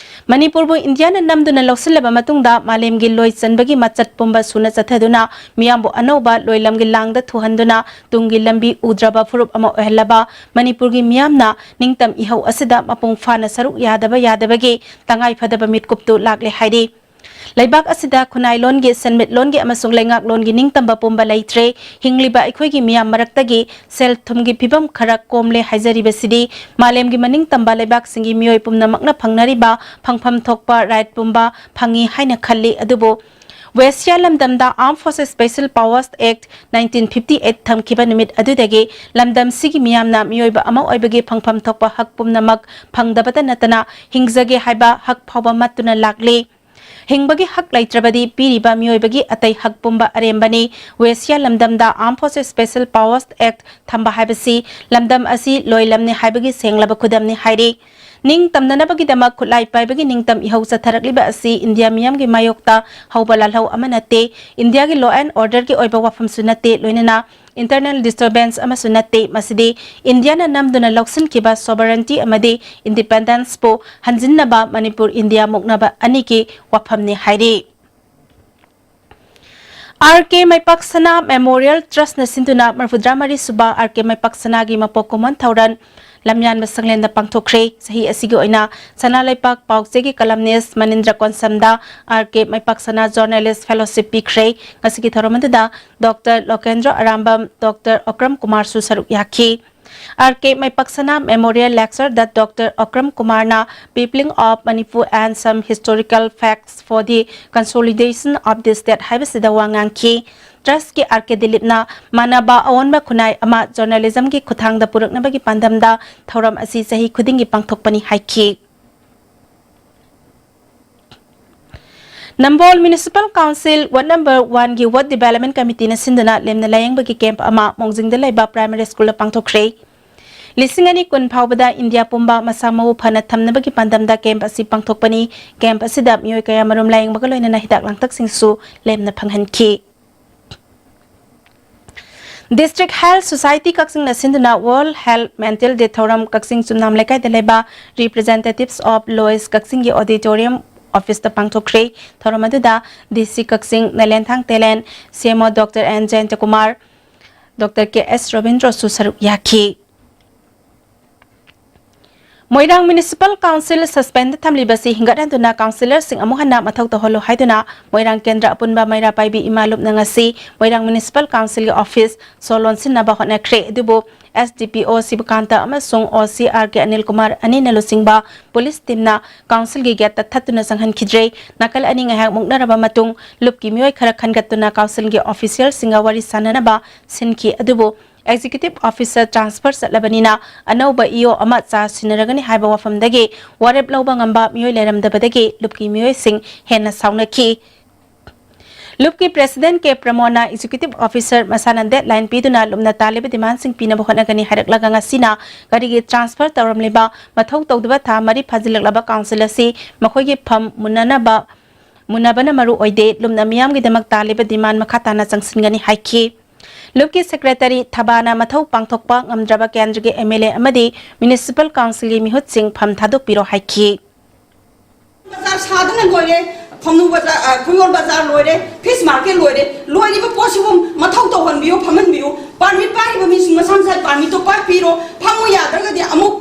ꯃꯅꯤꯄꯨꯔꯕꯨ ꯏꯟꯗꯤꯌꯥꯅ ꯅꯝꯗꯨꯅ ꯂꯧꯁꯤꯜꯂꯕ ꯃꯇꯨꯡꯗ, ꯃꯥꯂꯦꯝꯒꯤ ꯂꯣꯏ ꯆꯟꯕꯒꯤ ꯃꯆꯠ ꯄꯨꯝꯕ ꯁꯨꯅ ꯆꯠꯊꯗꯨꯅ, ꯃꯤꯌꯥꯝꯕꯨ ꯑꯅꯧꯕ ꯂꯣꯏꯂꯝꯒꯤ ꯂꯥꯡꯗ ꯊꯨꯍꯟꯗꯨꯅ, ꯇꯨꯡꯒꯤ ꯂꯝꯕꯤ ꯎꯗ꯭ꯔꯕ ꯐꯨꯔꯨꯞ ꯑꯃ ꯑꯣꯏꯍꯜꯂꯕ ꯃꯅꯤꯄꯨꯔꯒꯤ ꯃꯤꯌꯥꯝꯅ ꯅꯤꯡꯇꯝ ꯏꯍꯧ ꯑꯁꯤꯗ ꯃꯄꯨꯡ ꯐꯥꯅ ꯁꯔꯨꯛ ꯌꯥꯗꯕ ꯌꯥꯗꯕꯒꯤ ꯇꯉꯥꯏ ꯐꯗꯕ ꯃꯤꯠꯀꯨꯞꯇꯨ ꯂꯥꯛꯂꯦ ꯍꯥꯏꯔꯤ꯫ ꯂꯩꯕꯥꯛ ꯑꯁꯤꯗ ꯈꯨꯟꯅꯥꯏꯂꯣꯟꯒꯤ, ꯁꯦꯟꯃꯤꯠꯂꯣꯟꯒꯤ ꯑꯃꯁꯨꯡ ꯂꯩꯉꯥꯛꯂꯣꯟꯒꯤ ꯅꯤꯡꯇꯝꯕ ꯄꯨꯝꯕ ꯂꯩꯇ꯭ꯔꯦ꯫ ꯍꯤꯡꯂꯤꯕ ꯑꯩꯈꯣꯏꯒꯤ ꯃꯤꯌꯥꯝ ꯃꯔꯛꯇꯒꯤ ꯁꯦꯜ ꯊꯨꯝꯒꯤ ꯐꯤꯕꯝ ꯈꯔ ꯀꯣꯝꯂꯦ ꯍꯥꯏꯖꯔꯤꯕꯁꯤꯗꯤ ꯃꯥꯂꯦꯝꯒꯤ ꯃꯅꯤꯡ ꯇꯝꯕ ꯂꯩꯕꯥꯛꯁꯤꯡꯒꯤ ꯃꯤꯑꯣꯏ ꯄꯨꯝꯅꯃꯛꯅ ꯐꯪꯅꯔꯤꯕ ꯐꯪꯐꯝ ꯊꯣꯛꯄ right ꯄꯨꯝꯕ ꯐꯪꯏ ꯍꯥꯏꯅ ꯈꯜꯂꯤ꯫ ꯑꯗꯨꯕꯨ ꯋꯦꯁꯤꯌꯥ ꯂꯝꯗꯝꯗ Armed Forces Special Powers Act nineteen fifty eight ꯊꯝꯈꯤꯕ ꯅꯨꯃꯤꯠ ꯑꯗꯨꯗꯒꯤ ꯂꯝꯗꯝꯁꯤꯒꯤ ꯃꯤꯌꯥꯝꯅ ꯃꯤꯑꯣꯏꯕ ꯑꯃ ꯑꯣꯏꯕꯒꯤ ꯐꯪꯐꯝ ꯊꯣꯛꯄ ꯍꯛ ꯄꯨꯝꯅꯃꯛ ꯐꯪꯗꯕꯇ ꯅꯠꯇꯅ ꯍꯤꯡꯖꯒꯦ ꯍꯥꯏꯕ ꯍꯛ ꯐꯥꯎꯕ ꯃꯠꯇꯨꯅ ꯂꯥꯛꯂꯤ꯫ ꯍꯤꯡꯕꯒꯤ ꯍꯛ ꯂꯩꯇ꯭ꯔꯕꯗꯤ ꯄꯤꯔꯤꯕ ꯃꯤꯑꯣꯏꯕꯒꯤ ꯑꯇꯩ ꯍꯛ ꯄꯨꯝꯕ ꯑꯔꯦꯝꯕꯅꯤ꯫ ꯋꯦꯁꯤꯌꯥ ꯂꯝꯗꯝꯗ Armed Forces Special Powers Act ꯊꯝꯕ ꯍꯥꯏꯕꯁꯤ ꯂꯝꯗꯝ ꯑꯁꯤ ꯂꯣꯏꯂꯝꯅꯤ ꯍꯥꯏꯕꯒꯤ ꯁꯦꯡꯂꯕ ꯈꯨꯗꯝꯅꯤ ꯍꯥꯏꯔꯤ꯫ ꯅꯤꯡ ꯇꯝꯅꯅꯕꯒꯤꯗꯃꯛ ꯈꯨꯠꯂꯥꯏ ꯄꯥꯏꯕꯒꯤ ꯅꯤꯡꯇꯝ ꯏꯍꯧ ꯆꯠꯊꯔꯛꯂꯤꯕ ꯑꯁꯤ ꯏꯟꯗꯤꯌꯥ ꯃꯤꯌꯥꯝꯒꯤ ꯃꯥꯌꯣꯛꯇ ꯍꯧꯕ ꯂꯥꯜꯍꯧ ꯑꯃ ꯅꯠꯇꯦ, ꯏꯟꯗꯤꯌꯥꯒꯤ law and orderꯒꯤ ꯑꯣꯏꯕ ꯋꯥꯐꯝꯁꯨ ꯅꯠꯇꯦ, ꯂꯣꯏꯅꯅ internal disturbance ꯑꯃꯁꯨ ꯅꯠꯇꯦ꯫ ꯃꯁꯤꯗꯤ ꯏꯟꯗꯤꯌꯥꯅ ꯅꯝꯗꯨꯅ ꯂꯧꯁꯤꯟꯈꯤꯕ sovereignty ꯑꯃꯗꯤ independenceꯄꯨ ꯍꯟꯖꯤꯟꯅꯕ ꯃꯅꯤꯄꯨꯔ ꯏꯟꯗꯤꯌꯥ ꯃꯨꯛꯅꯕ ꯑꯅꯤꯒꯤ ꯋꯥꯐꯝꯅꯤ ꯍꯥꯏꯔꯤ꯫ ꯑꯥꯔ ꯀꯦ ꯃꯩꯄꯥꯛ ꯁꯅꯥ Memorial Trustꯅ ꯁꯤꯟꯗꯨꯅ ꯃꯔꯤꯐꯨꯇꯔꯥ ꯃꯔꯤ ꯁꯨꯕ ꯑꯥꯔ ꯀꯦ ꯃꯩꯄꯥꯛ ꯁꯅꯥꯒꯤ ꯃꯄꯣꯛ ꯀꯨꯝꯑꯣꯟ ꯊꯧꯔꯝ ꯂꯝꯌꯥꯟꯕ ꯁꯪꯂꯦꯟꯗ ꯄꯥꯡꯊꯣꯛꯈ꯭ꯔꯦ꯫ ꯆꯍꯤ ꯑꯁꯤꯒꯤ ꯑꯣꯏꯅ ꯁꯅꯥ ꯂꯩꯄꯥꯛ ꯄꯥꯎꯆꯦꯒꯤ columnist ꯃꯅꯤꯟꯗ꯭ꯔ ꯀꯣꯟꯁꯝꯗ ꯑꯥꯔ ꯀꯦ ꯃꯩꯄꯥꯛ ꯁꯅꯥ Journalist Fellowship ꯄꯤꯈ꯭ꯔꯦ꯫ ꯉꯁꯤꯒꯤ ꯊꯧꯔꯝ ꯑꯗꯨꯗ ꯗꯣꯛꯇꯔ ꯂꯣꯀꯦꯟꯗ꯭ꯔ ꯑꯔꯥꯝꯕꯝ, ꯗꯣꯛꯇꯔ ꯑꯣꯀ꯭ꯔꯝ ꯀꯨꯃꯥꯔꯁꯨ ꯁꯔꯨꯛ ꯌꯥꯈꯤ꯫ ꯑꯥꯔ ꯀꯦ ꯃꯥꯏꯄꯥꯛꯁꯅꯥ Memorial Lecture ꯗ ꯗꯣꯛꯇꯔ ꯑꯣꯀ꯭ꯔꯝ ꯀꯨꯃꯥꯔꯅ Peopling of Manipur and Some Historical Facts for the Consolidation of the State ꯍꯥꯏꯕꯁꯤꯗ ꯋꯥ ꯉꯥꯡꯈꯤ꯫ ꯇ꯭ꯔꯁꯀꯤ ꯑꯥꯔ ꯀꯦ ꯗꯤꯂꯤꯞꯅ ꯃꯥꯟꯅꯕ ꯑꯑꯣꯟꯕ ꯈꯨꯟꯅꯥꯏ ꯑꯃ ꯖꯔꯅꯦꯂꯤꯖꯝꯒꯤ ꯈꯨꯠꯊꯥꯡꯗ ꯄꯨꯔꯛꯅꯕꯒꯤ ꯄꯥꯟꯗꯝꯗ ꯊꯧꯔꯝ ꯑꯁꯤ ꯆꯍꯤ ꯈꯨꯗꯤꯡꯒꯤ ꯄꯥꯡꯊꯣꯛꯄꯅꯤ ꯍꯥꯏꯈꯤ꯫ ꯅꯝꯕꯣꯜ Municipal Council Ward Number One ꯒꯤ Ward Development Committee ꯅ ꯁꯤꯟꯗꯨꯅ ꯂꯦꯝꯅ ꯂꯥꯌꯦꯡꯕꯒꯤ ꯀꯦꯝꯞ ꯑꯃ ꯃꯣꯡꯖꯤꯡꯗ ꯂꯩꯕ Primary School ꯗ ꯄꯥꯡꯊꯣꯛꯈ꯭ꯔꯦ꯫ ꯂꯤꯁꯤꯡ ꯑꯅꯤ ꯀꯨꯟ ꯐꯥꯎꯕꯗ ꯏꯟꯗꯤꯌꯥ ꯄꯨꯝꯕ ꯃꯁꯥ ꯃꯎ ꯐꯅ ꯊꯝꯅꯕꯒꯤ ꯄꯥꯟꯗꯝꯗ ꯀꯦꯝꯞ ꯑꯁꯤ ꯄꯥꯡꯊꯣꯛꯄꯅꯤ꯫ ꯀꯦꯝꯞ ꯑꯁꯤꯗ ꯃꯤꯑꯣꯏ ꯀꯌꯥꯃꯔꯨꯝ ꯂꯥꯌꯦꯡꯕꯒ ꯂꯣꯏꯅꯅ ꯍꯤꯗꯥꯛ ꯂꯥꯡꯊꯛꯁꯤꯡꯁꯨ ꯂꯦꯝꯅ ꯐꯪꯍꯟꯈꯤ꯫ District Health Society ꯀꯛꯆꯤꯡꯅ ꯁꯤꯟꯗꯨꯅ World Health Mental Day ꯊꯧꯔꯝ ꯀꯛꯆꯤꯡ ꯆꯨꯝꯅꯥꯝ ꯂꯩꯀꯥꯏꯗ ꯂꯩꯕ Representatives of Lois ꯀꯛꯆꯤꯡꯒꯤ auditorium office ꯇ ꯄꯥꯡꯊꯣꯛꯈ꯭ꯔꯦ꯫ ꯊꯧꯔꯝ ꯑꯗꯨꯗ ꯗꯤ ꯁꯤ ꯀꯛꯆꯤꯡ ꯅꯂꯦꯟꯊꯥꯡ ꯇꯦꯂꯦꯟ, ꯁꯤ M O doctor and ꯖꯌꯟꯇꯀꯨꯃꯥꯔ, doctor ꯀꯦ ꯑꯦꯁ ꯔꯣꯕꯤꯟꯗ꯭ꯔꯣꯁꯨ ꯁꯔꯨꯛ ꯌꯥꯈꯤ꯫ ꯃꯣꯏꯔꯥꯡ Municipal Council suspend ꯗ ꯊꯝꯂꯤꯕꯁꯤ ꯍꯤꯡꯒꯠꯍꯟꯗꯨꯅ councillor ꯁꯤꯡ ꯑꯃꯨꯛ ꯍꯟꯅ ꯃꯊꯧ ꯇꯧꯍꯜꯂꯨ ꯍꯥꯏꯗꯨꯅ ꯃꯣꯏꯔꯥꯡ ꯀꯦꯟꯗ꯭ꯔ ꯑꯄꯨꯟꯕ ꯃꯩꯔꯥ ꯄꯥꯏꯕꯤ ꯏꯃꯥ ꯂꯨꯞꯅ ꯉꯁꯤ ꯃꯣꯏꯔꯥꯡ Municipal Council ꯒꯤ office ꯁꯣ ꯂꯣꯟꯁꯤꯟꯅꯕ ꯍꯣꯠꯅꯈ꯭ꯔꯦ꯫ ꯑꯗꯨꯕꯨ ꯑꯦꯁ ꯗꯤ ꯄꯤ ꯑꯣ ꯁꯤꯕꯀꯥꯟꯇ ꯑꯃꯁꯨꯡ ꯑꯣ ꯁꯤ ꯑꯥꯔ ꯀꯦ ꯑꯅꯤꯜ ꯀꯨꯃꯥꯔ ꯑꯅꯤꯅ ꯂꯨꯆꯤꯡꯕ police team ꯅ council ꯒꯤ gate ꯇ ꯊꯠꯇꯨꯅ ꯆꯪꯍꯟꯈꯤꯗ꯭ꯔꯦ꯫ ꯅꯥꯀꯜ ꯑꯅꯤ ꯉꯥꯏꯍꯥꯛ ꯃꯨꯛꯅꯔꯕ ꯃꯇꯨꯡ ꯂꯨꯞꯀꯤ ꯃꯤꯑꯣꯏ ꯈꯔ ꯈꯟꯒꯠꯇꯨꯅ council ꯒꯤ official ꯁꯤꯡꯒ ꯋꯥꯔꯤ ꯁꯥꯅꯅꯕ ꯁꯤꯟꯈꯤ꯫ ꯑꯗꯨꯕꯨ executive officer transfer ꯆꯠꯂꯕꯅꯤꯅ ꯑꯅꯧꯕ ꯏ ꯑꯣ ꯑꯃ ꯆꯥ ꯁꯤꯟꯅꯔꯒꯅꯤ ꯍꯥꯏꯕ ꯋꯥꯐꯝꯗꯒꯤ ꯋꯥꯔꯦꯞ ꯂꯧꯕ ꯉꯝꯕ ꯃꯤꯑꯣꯏ ꯂꯩꯔꯝꯗꯕꯗꯒꯤ ꯂꯨꯞꯀꯤ ꯃꯤꯑꯣꯏꯁꯤꯡ ꯍꯦꯟꯅ ꯁꯥꯎꯅꯈꯤ꯫ ꯂꯨꯞꯀꯤ president ꯀꯦ ꯄ꯭ꯔꯃꯣꯗꯅ executive officer ꯃꯁꯥꯅ deadline ꯄꯤꯗꯨꯅ ꯂꯨꯞꯅ ꯇꯥꯜꯂꯤꯕ demandꯁꯤꯡ ꯄꯤꯅꯕ ꯍꯣꯠꯅꯒꯅꯤ ꯍꯥꯏꯔꯛꯂꯒ ꯉꯁꯤꯅ ꯀꯔꯤꯒꯤ transfer ꯇꯧꯔꯝꯂꯤꯕ ꯃꯊꯧ ꯇꯧꯗꯕ ꯊꯥ ꯃꯔꯤ ꯐꯥꯖꯤꯜꯂꯛꯂꯕ council ꯑꯁꯤ ꯃꯈꯣꯏꯒꯤ ꯐꯝ ꯃꯨꯟꯅꯅꯕ, ꯃꯨꯟꯅꯕꯅ ꯃꯔꯨ ꯑꯣꯏꯗꯦ, ꯂꯨꯞꯅ ꯃꯤꯌꯥꯝꯒꯤꯗꯃꯛ ꯇꯥꯜꯂꯤꯕ demand ꯃꯈꯥ ꯇꯥꯅ ꯆꯪꯁꯤꯟꯒꯅꯤ ꯍꯥꯏꯈꯤ꯫ ꯂꯨꯞꯀꯤ secretary ꯊꯕꯥꯅ ꯃꯊꯧ ꯄꯥꯡꯊꯣꯛꯄ ꯉꯝꯗ꯭ꯔꯕ ꯀꯦꯟꯗ꯭ꯔꯒꯤ ꯑꯦꯝ ꯑꯦꯜ ꯑꯦ ꯑꯃꯗꯤ municipal council ꯒꯤ ꯃꯤꯍꯨꯠꯁꯤꯡ ꯐꯝ ꯊꯥꯗꯣꯛꯄꯤꯔꯣ ꯍꯥꯏꯈꯤ꯫ ꯕꯖꯥꯔ ꯁꯥꯗꯅ ꯂꯣꯏꯔꯦ, ꯐꯝꯅꯨ ꯕꯖꯥꯔ, ꯑ, ꯈꯨꯌꯣꯜ ꯕꯖꯥꯔ ꯂꯣꯏꯔꯦ, fish market ꯂꯣꯏꯔꯦ, ꯂꯣꯏꯔꯤꯕ ꯄꯣꯠꯁꯤꯕꯨ ꯃꯊꯧ ꯇꯧꯍꯟꯕꯤꯌꯨ, ꯐꯝꯍꯟꯕꯤꯌꯨ, permit ꯄꯥꯏꯔꯤꯕ ꯃꯤꯁꯤꯡ ꯃꯁꯥ ꯃꯁꯥꯒꯤ permit ꯇꯣ ꯄꯥꯏꯕꯤꯔꯣ, ꯐꯝꯃꯨ ꯌꯥꯗ꯭ꯔꯒꯗꯤ ꯑꯃꯨꯛ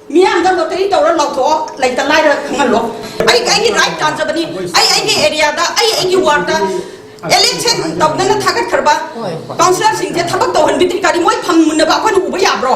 ꯃꯤꯌꯥꯝꯗ lottery ꯇꯧꯔ ꯂꯥꯎꯊꯣꯛꯑꯣ, ꯂꯩꯇ ꯂꯥꯏꯔ ꯈꯪꯍꯜꯂꯣ꯫ ꯑꯩ ꯑꯩꯒꯤ right ꯇꯥꯟꯖꯕꯅꯤ, ꯑꯩ ꯑꯩꯒꯤ area ꯗ, ꯑꯩ ꯑꯩꯒꯤ ward ꯇ election ꯇꯧꯗꯅ ꯊꯥꯒꯠꯈ꯭ꯔꯕ councillor ꯁꯤꯡꯁꯦ ꯊꯕꯛ ꯇꯧꯍꯟꯕꯤꯗ꯭ꯔꯤ ꯀꯥꯟꯗ ꯃꯣꯏ ꯐꯝ ꯃꯨꯟꯅꯕ ꯑꯩꯈꯣꯏꯅ ꯎꯕ ꯌꯥꯕ꯭ꯔꯣ?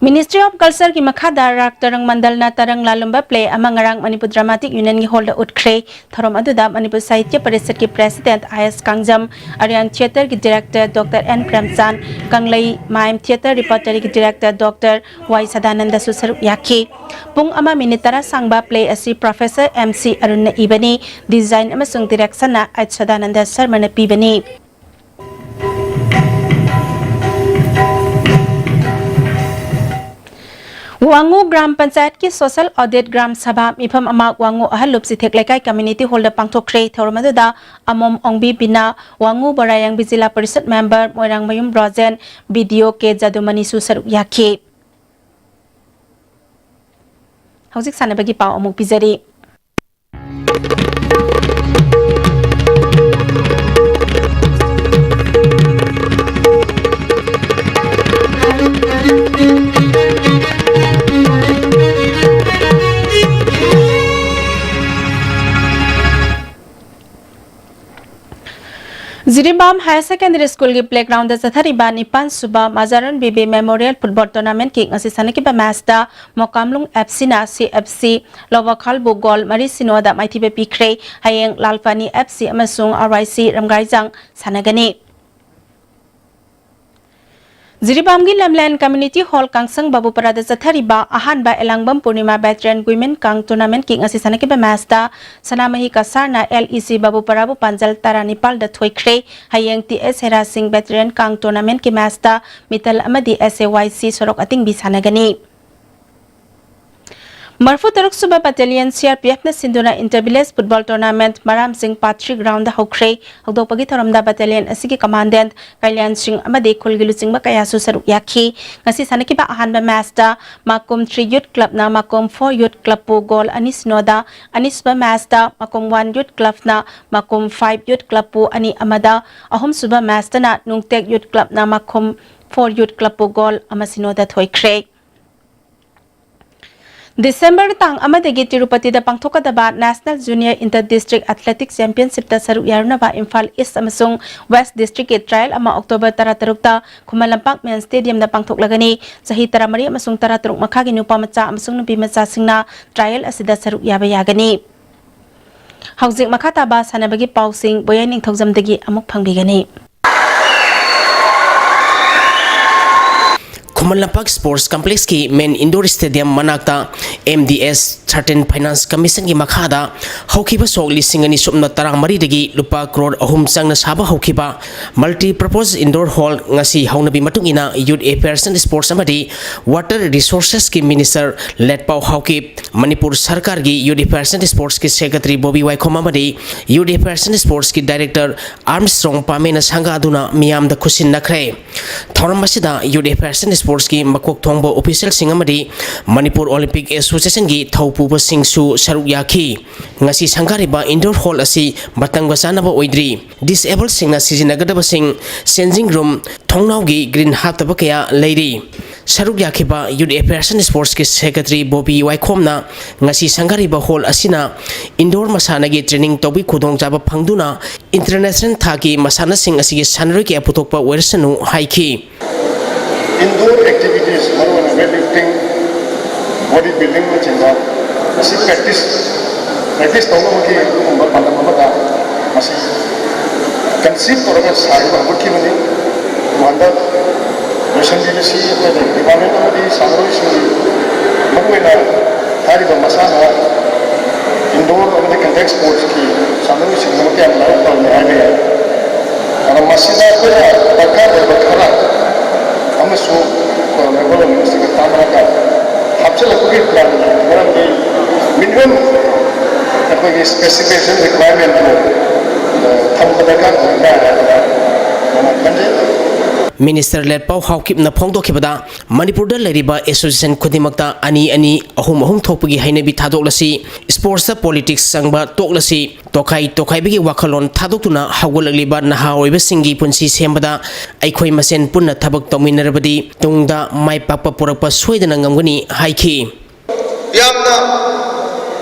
Ministry of Culture ꯒꯤ ꯃꯈꯥꯗ ꯔꯥꯒ ꯇꯔꯪ ꯃꯟꯗꯜꯅ ꯇꯔꯪ ꯂꯥꯂꯨꯝꯕ play ꯑꯃ ꯉꯔꯥꯡ ꯃꯅꯤꯄꯨꯔ Dramatic Union ꯒꯤ hall ꯗ ꯎꯠꯈ꯭ꯔꯦ꯫ ꯊꯧꯔꯝ ꯑꯗꯨꯗ ꯃꯅꯤꯄꯨꯔ ꯁꯥꯍꯤꯇ꯭ꯌ ꯄꯔꯤꯁꯠꯀꯤ president I S Kangjam, Aryan theatre ꯒꯤ director Doctor N Premchand, Kanglei mime theatre repertory ꯒꯤ director Doctor ꯋꯥꯏ ꯁꯗꯥꯅꯟꯗꯁꯨ ꯁꯔꯨꯛ ꯌꯥꯈꯤ꯫ ꯄꯨꯡ ꯑꯃ ꯃꯤꯅꯤꯠ ꯇꯔꯥ ꯁꯥꯡꯕ play ꯑꯁꯤ Professor ꯑꯦꯝ ꯁꯤ ꯑꯔꯨꯟꯅ ꯏꯕꯅꯤ꯫ Design ꯑꯃꯁꯨꯡ direction ꯅ ꯑꯩꯆ ꯁꯗꯥꯅꯟꯗ ꯁꯔꯃꯅ ꯄꯤꯕꯅꯤ꯫ ꯋꯥꯉꯨ ꯒ꯭ꯔꯥꯝ ꯄꯟꯆꯥꯌꯠꯀꯤ social audit ꯒ꯭ꯔꯥꯝ ꯁꯚꯥ ꯃꯤꯐꯝ ꯑꯃ ꯋꯥꯉꯨ ꯑꯍꯜ ꯂꯨꯞ ꯆꯤꯊꯦꯛ ꯂꯩꯀꯥꯏ community hall ꯗ ꯄꯥꯡꯊꯣꯛꯈ꯭ꯔꯦ꯫ ꯊꯧꯔꯝ ꯑꯗꯨꯗ ꯑꯃꯣꯝ ꯑꯣꯡꯕꯤ ꯕꯤꯅꯥ, ꯋꯥꯉꯨ ꯕꯣꯔꯥꯌꯥꯡꯕꯤ ꯖꯤꯂꯥ ꯄꯔꯤꯁꯠ member ꯃꯣꯏꯔꯥꯡꯃꯌꯨꯝ ꯔꯣꯖꯦꯟ, ꯕꯤ ꯗꯤ ꯑꯣ ꯀꯦ ꯖꯗꯨꯃꯅꯤꯁꯨ ꯁꯔꯨꯛ ꯌꯥꯈꯤ꯫ ꯍꯧꯖꯤꯛ ꯁꯥꯟꯅꯕꯒꯤ ꯄꯥꯎ ꯑꯃꯨꯛ ꯄꯤꯖꯔꯤ꯫ ꯖꯤꯔꯤꯕꯥꯝ Higher Secondary School ꯒꯤ playground ꯗ ꯆꯠꯊꯔꯤꯕ ꯅꯤꯄꯥꯟ ꯁꯨꯕ ꯃꯖꯥꯔꯟ ꯕꯤꯕꯤ Memorial Football Tournament ꯀꯤ ꯉꯁꯤ ꯁꯥꯟꯅꯈꯤꯕ match ꯇ ꯃꯣꯀꯥꯝꯂꯨꯡ F C ꯅ C F C ꯂꯣꯋꯥꯈꯥꯜꯕꯨ goal ꯃꯔꯤ ꯁꯤꯅꯣꯗ ꯃꯥꯏꯊꯤꯕ ꯄꯤꯈ꯭ꯔꯦ꯫ ꯍꯌꯦꯡ ꯂꯥꯜꯄꯥꯅꯤ F C ꯑꯃꯁꯨꯡ R Y C ꯔꯝꯒꯥꯏꯖꯥꯡ ꯁꯥꯟꯅꯒꯅꯤ꯫ ꯖꯤꯔꯤꯕꯥꯝꯒꯤ ꯂꯝꯂꯦꯟ Community Hall ꯀꯥꯡꯁꯪ ꯕꯥꯕꯨꯄꯔꯥꯗ ꯆꯠꯊꯔꯤꯕ ꯑꯍꯥꯟꯕ ꯑꯦꯂꯥꯡꯕꯝ ꯄꯨꯔꯅꯤꯃꯥ Veteran Women ꯀꯥꯡ Tournament ꯀꯤ ꯉꯁꯤ ꯁꯥꯟꯅꯈꯤꯕ match ꯇ ꯁꯅꯥꯃꯍꯤ ꯀꯁꯥꯔꯅ L E C ꯕꯥꯕꯨꯄꯔꯥꯕꯨ ꯄꯥꯟꯖꯜ ꯇꯔꯥꯅꯤꯄꯥꯜꯗ ꯊꯣꯏꯈ꯭ꯔꯦ꯫ ꯍꯌꯦꯡ T S ꯍꯦꯔꯥ ꯁꯤꯡ Veteran ꯀꯥꯡ Tournament ꯀꯤ match ꯇ ꯃꯤꯇꯜ ꯑꯃꯗꯤ S A Y C ꯁꯣꯔꯣꯛ ꯑꯇꯤꯡꯕꯤ ꯁꯥꯟꯅꯒꯅꯤ꯫ ꯃꯔꯤꯐꯨ ꯇꯔꯨꯛ ꯁꯨꯕ Battalion C R P F ꯅ ꯁꯤꯟꯗꯨꯅ Inter Village Football Tournament ꯃꯔꯥꯝꯁꯤꯡ Part three ground ꯗ ꯍꯧꯈ꯭ꯔꯦ꯫ ꯍꯧꯗꯣꯛꯄꯒꯤ ꯊꯧꯔꯝꯗ battalion ꯑꯁꯤꯒꯤ commandant ꯀꯩꯂꯥꯟ ꯁꯤꯡ ꯑꯃꯗꯤ ꯈꯨꯜꯒꯤ ꯂꯨꯆꯤꯡꯕ ꯀꯌꯥꯁꯨ ꯁꯔꯨꯛ ꯌꯥꯈꯤ꯫ ꯉꯁꯤ ꯁꯥꯟꯅꯈꯤꯕ ꯑꯍꯥꯟꯕ match ꯇ ꯃꯥꯀꯨꯝ three Youth Club ꯅ ꯃꯥꯀꯨꯝ four Youth Club ꯄꯨ goal ꯑꯅꯤ ꯁꯤꯅꯣꯗ, ꯑꯅꯤꯁꯨꯕ match ꯇ ꯃꯥꯀꯨꯝ one Youth Club ꯅ ꯃꯥꯀꯨꯝ five Youth Club ꯄꯨ ꯑꯅꯤ ꯑꯃꯗ, ꯑꯍꯨꯝꯁꯨꯕ match ꯇꯅ ꯅꯨꯡꯇꯦꯛ Youth Club ꯅ ꯃꯥꯀꯨꯝ four Youth Club ꯄꯨ goal ꯑꯃ ꯁꯤꯅꯣꯗ ꯊꯣꯏꯈ꯭ꯔꯦ꯫ ꯗꯤꯁꯦꯝꯕꯔ ꯇꯥꯡ ꯑꯃꯗꯒꯤ ꯇꯤꯔꯨꯄꯇꯤꯗ ꯄꯥꯡꯊꯣꯛꯀꯗꯕ National Junior Inter District Athletic Championship ꯇ ꯁꯔꯨꯛ ꯌꯥꯔꯨꯅꯕ ꯏꯝꯐꯥꯜ ꯏꯁ ꯑꯃꯁꯨꯡ ꯋꯦꯁ ꯗꯤꯁꯇ꯭ꯔꯤꯛꯀꯤ ꯇ꯭ꯔꯥꯌꯦꯜ ꯑꯃ ꯑꯣꯛꯇꯣꯕꯔ ꯇꯔꯥꯇꯔꯨꯛꯇ ꯈꯨꯃꯟ ꯂꯝꯄꯥꯛ ꯃꯦꯟ ꯁ꯭ꯇꯦꯗꯤꯌꯝꯗ ꯄꯥꯡꯊꯣꯛꯂꯒꯅꯤ꯫ ꯆꯍꯤ ꯇꯔꯥꯃꯔꯤ ꯑꯃꯁꯨꯡ ꯇꯔꯥꯇꯔꯨꯛ ꯃꯈꯥꯒꯤ ꯅꯨꯄꯥ ꯃꯆꯥ ꯑꯃꯁꯨꯡ ꯅꯨꯄꯤ ꯃꯆꯥꯁꯤꯡꯅ ꯇ꯭ꯔꯥꯌꯦꯜ ꯑꯁꯤꯗ ꯁꯔꯨꯛ ꯌꯥꯕ ꯌꯥꯒꯅꯤ꯫ ꯍꯧꯖꯤꯛ ꯃꯈꯥ ꯇꯥꯕ ꯁꯥꯟꯅꯕꯒꯤ ꯄꯥꯎꯁꯤꯡ ꯕꯣꯌꯥꯏ ꯅꯤꯡꯊꯧꯖꯝꯗꯒꯤ ꯑꯃꯨꯛ ꯐꯪꯕꯤꯒꯅꯤ꯫ ꯈꯨꯃꯟ ꯂꯝꯄꯥꯛ ꯁ꯭ꯄꯣꯔꯠꯁ ꯀꯝꯄ꯭ꯂꯦꯛꯁꯀꯤ ꯃꯦꯟ ꯏꯟꯗꯣꯔ ꯁ꯭ꯇꯦꯗꯤꯌꯝ ꯃꯅꯥꯛꯇ M D S thirteen finance ꯀꯃꯤꯁꯟꯒꯤ ꯃꯈꯥꯗ ꯍꯧꯈꯤꯕ ꯁꯣꯛ ꯂꯤꯁꯤꯡ ꯑꯅꯤ ꯁꯨꯞꯅ ꯇꯔꯥꯃꯔꯤꯗꯒꯤ ꯂꯨꯄꯥ ꯀ꯭ꯔꯣꯔ ꯑꯍꯨꯝ ꯆꯪꯅ ꯁꯥꯕ ꯍꯧꯈꯤꯕ ꯃꯜꯇꯤ ꯄꯔꯄꯣꯁ ꯏꯟꯗꯣꯔ ꯍꯣꯜ ꯉꯁꯤ ꯍꯧꯅꯕꯤ ꯃꯇꯨꯡ ꯏꯟꯅ ꯌꯨꯠ ꯑꯦꯐꯤꯌꯔꯁ ꯑꯦꯟ ꯁ꯭ꯄꯣꯔꯠꯁ ꯑꯃꯗꯤ ꯋꯥꯇꯔ ꯔꯤꯁꯣꯔꯁꯦꯁꯀꯤ ꯃꯤꯅꯤꯁꯇꯔ ꯂꯦꯠꯄꯥꯎ ꯍꯥꯎꯀꯤꯞ, ꯃꯅꯤꯄꯨꯔ ꯁꯔꯀꯥꯔꯒꯤ ꯌꯨꯠ ꯑꯦꯐꯤꯌꯔꯁ ꯑꯦꯟ ꯁ꯭ꯄꯣꯔꯠꯁꯀꯤ ꯁꯦꯀ꯭ꯔꯦꯇꯔꯤ ꯕꯣꯕꯤ ꯋꯥꯏꯈꯣꯝ ꯑꯃꯗꯤ ꯌꯨꯠ ꯑꯦꯐꯤꯌꯔꯁ ꯑꯦꯟ ꯁ꯭ꯄꯣꯔꯠꯁꯀꯤ ꯗꯥꯏꯔꯦꯛꯇꯔ ꯑꯥꯔꯝꯁꯇ꯭ꯔꯣꯡ ꯄꯥꯃꯦꯅ ꯁꯪꯒꯥꯗꯨꯅ ꯃꯤꯌꯥꯝꯗ ꯈꯨꯠꯁꯤꯟꯅꯈ꯭ꯔꯦ꯫ ꯊꯧꯔꯝ ꯑꯁꯤꯗ ꯌꯨꯠ ꯑꯦꯐꯤꯌꯔꯁ ꯑꯦꯟ ꯁ꯭ꯄꯣꯔꯠꯁꯀꯤ ꯃꯀꯣꯛ ꯊꯣꯡꯕ ꯑꯣꯐꯤꯁꯤꯌꯦꯜꯁꯤꯡ ꯑꯃꯗꯤ ꯃꯅꯤꯄꯨꯔ ꯑꯣꯂꯤꯝꯄꯤꯛ ꯑꯦꯁꯣꯁꯤꯌꯦꯁꯟꯒꯤ ꯊꯧꯄꯨꯕꯁꯤꯡꯁꯨ ꯁꯔꯨꯛ ꯌꯥꯈꯤ꯫ ꯉꯁꯤ ꯁꯪꯒꯥꯔꯤꯕ ꯏꯟꯗꯣꯔ ꯍꯣꯜ ꯑꯁꯤ ꯃꯇꯝꯒ ꯆꯥꯅꯕ ꯑꯣꯏꯗ꯭ꯔꯤ꯫ ꯗꯤꯁꯑꯦꯕꯜꯁꯤꯡꯅ ꯁꯤꯖꯤꯟꯅꯒꯗꯕꯁꯤꯡ ꯆꯦꯟꯖꯤꯡ ꯔꯨꯝ, ꯊꯣꯡꯅꯥꯎꯒꯤ ꯒ꯭ꯔꯤꯟ ꯍꯥꯞꯇꯕ ꯀꯌꯥ ꯂꯩꯔꯤ꯫ ꯁꯔꯨꯛ ꯌꯥꯈꯤꯕ ꯌꯨꯠ ꯑꯦꯐꯤꯌꯔꯁ ꯑꯦꯟ ꯁ꯭ꯄꯣꯔꯠꯁꯀꯤ ꯁꯦꯀ꯭ꯔꯦꯇꯔꯤ ꯕꯣꯕꯤ ꯋꯥꯏꯈꯣꯝꯅ ꯉꯁꯤ ꯁꯪꯒꯥꯔꯤꯕ ꯍꯣꯜ ꯑꯁꯤꯅ ꯏꯟꯗꯣꯔ ꯃꯁꯥꯟꯅꯒꯤ ꯇ꯭ꯔꯦꯅꯤꯡ ꯇꯧꯕꯒꯤ ꯈꯨꯗꯣꯡꯆꯥꯕ ꯐꯪꯗꯨꯅ ꯏꯟꯇꯔꯅꯦꯁꯅꯦꯜ ꯊꯥꯛꯀꯤ ꯃꯁꯥꯟꯅꯁꯤꯡ ꯑꯁꯤꯒꯤ ꯁꯥꯟꯅꯔꯣꯏ ꯀꯌꯥ ꯄꯨꯊꯣꯛꯄ ꯑꯣꯏꯔꯁꯅꯨ ꯍꯥꯏꯈꯤ꯫ Indoor activities, ꯃꯔꯨꯑꯣꯏꯅ weight lifting, body building ꯅꯆꯤꯡꯕ, ꯃꯁꯤ practice, practice ꯇꯧꯅꯕꯒꯤ ꯑꯗꯨꯒꯨꯝꯕ ꯄꯥꯟꯗꯝ ꯑꯃꯗ ꯃꯁꯤ conceive ꯇꯧꯔꯒ ꯁꯥꯔꯤꯕ ꯍꯧꯒꯠꯈꯤꯕꯅꯤ꯫ ꯑꯗꯨ ꯍꯟꯗꯛ ꯂꯣꯏꯁꯤꯟꯕꯤꯕꯁꯤ ꯑꯩꯈꯣꯏꯒꯤ department ꯑꯃꯗꯤ ꯁꯥꯟꯅꯔꯣꯏꯁꯤꯡꯒꯤ, ꯃꯔꯨꯑꯣꯏꯅ ꯍꯥꯏꯔꯤꯕ ꯃꯁꯥꯟꯅ indoor ꯑꯃꯗꯤ contact sportsꯀꯤ ꯁꯥꯟꯅꯔꯣꯏꯁꯤꯡꯒꯤꯗꯃꯛꯇ ꯌꯥꯝꯅ ꯂꯥꯏꯕꯛ ꯐꯕꯅꯤ ꯍꯥꯏꯕ ꯌꯥꯏ꯫ ꯑꯗꯣ ꯃꯁꯤꯗ ꯑꯩꯈꯣꯏꯅ ꯗꯔꯀꯥꯔ ꯑꯣꯏꯕ ꯈꯔ ꯑꯃꯁꯨ, ꯑ, member ministryꯒ ꯇꯥꯟꯅꯔꯒ ꯍꯥꯞꯆꯤꯜꯂꯛꯄꯒꯤ plan ꯂꯩ꯫ ꯃꯔꯝꯗꯤ minimum ꯑꯩꯈꯣꯏꯒꯤ specification requirementꯇꯨ, ꯑ, ꯊꯝꯕ ꯗꯔꯀꯥꯔ ꯑꯣꯏ ꯍꯥꯏꯅ ꯑꯩꯅ ꯈꯟꯖꯩ꯫ ꯃꯤꯅꯤꯁꯇꯔ ꯂꯦꯠꯄꯥꯎ ꯍꯥꯎꯀꯤꯞꯅ ꯐꯣꯡꯗꯣꯛꯈꯤꯕꯗ, ꯃꯅꯤꯄꯨꯔꯗ ꯂꯩꯔꯤꯕ ꯑꯦꯁꯣꯁꯤꯌꯦꯁꯟ ꯈꯨꯗꯤꯡꯃꯛꯇ ꯑꯅꯤ ꯑꯅꯤ, ꯑꯍꯨꯝ ꯑꯍꯨꯝ ꯊꯣꯛꯄꯒꯤ ꯍꯩꯅꯕꯤ ꯊꯥꯗꯣꯛꯂꯁꯤ, ꯁ꯭ꯄꯣꯔꯠꯁꯇ ꯄꯣꯂꯤꯇꯤꯛꯁ ꯆꯪꯕ ꯇꯣꯛꯂꯁꯤ, ꯇꯣꯈꯥꯏ ꯇꯣꯈꯥꯏꯕꯒꯤ ꯋꯥꯈꯜꯂꯣꯟ ꯊꯥꯗꯣꯛꯇꯨꯅ ꯍꯧꯒꯠꯂꯛꯂꯤꯕ ꯅꯍꯥ ꯑꯣꯏꯕꯁꯤꯡꯒꯤ ꯄꯨꯟꯁꯤ ꯁꯦꯝꯕꯗ ꯑꯩꯈꯣꯏ ꯃꯁꯦꯟ ꯄꯨꯟꯅ ꯊꯕꯛ ꯇꯧꯃꯤꯟꯅꯔꯕꯗꯤ ꯇꯨꯡꯗ ꯃꯥꯏ ꯄꯥꯛꯄ ꯄꯨꯔꯛꯄ ꯁꯣꯏꯗꯅ ꯉꯝꯒꯅꯤ ꯍꯥꯏꯈꯤ꯫ ꯌꯥꯝꯅ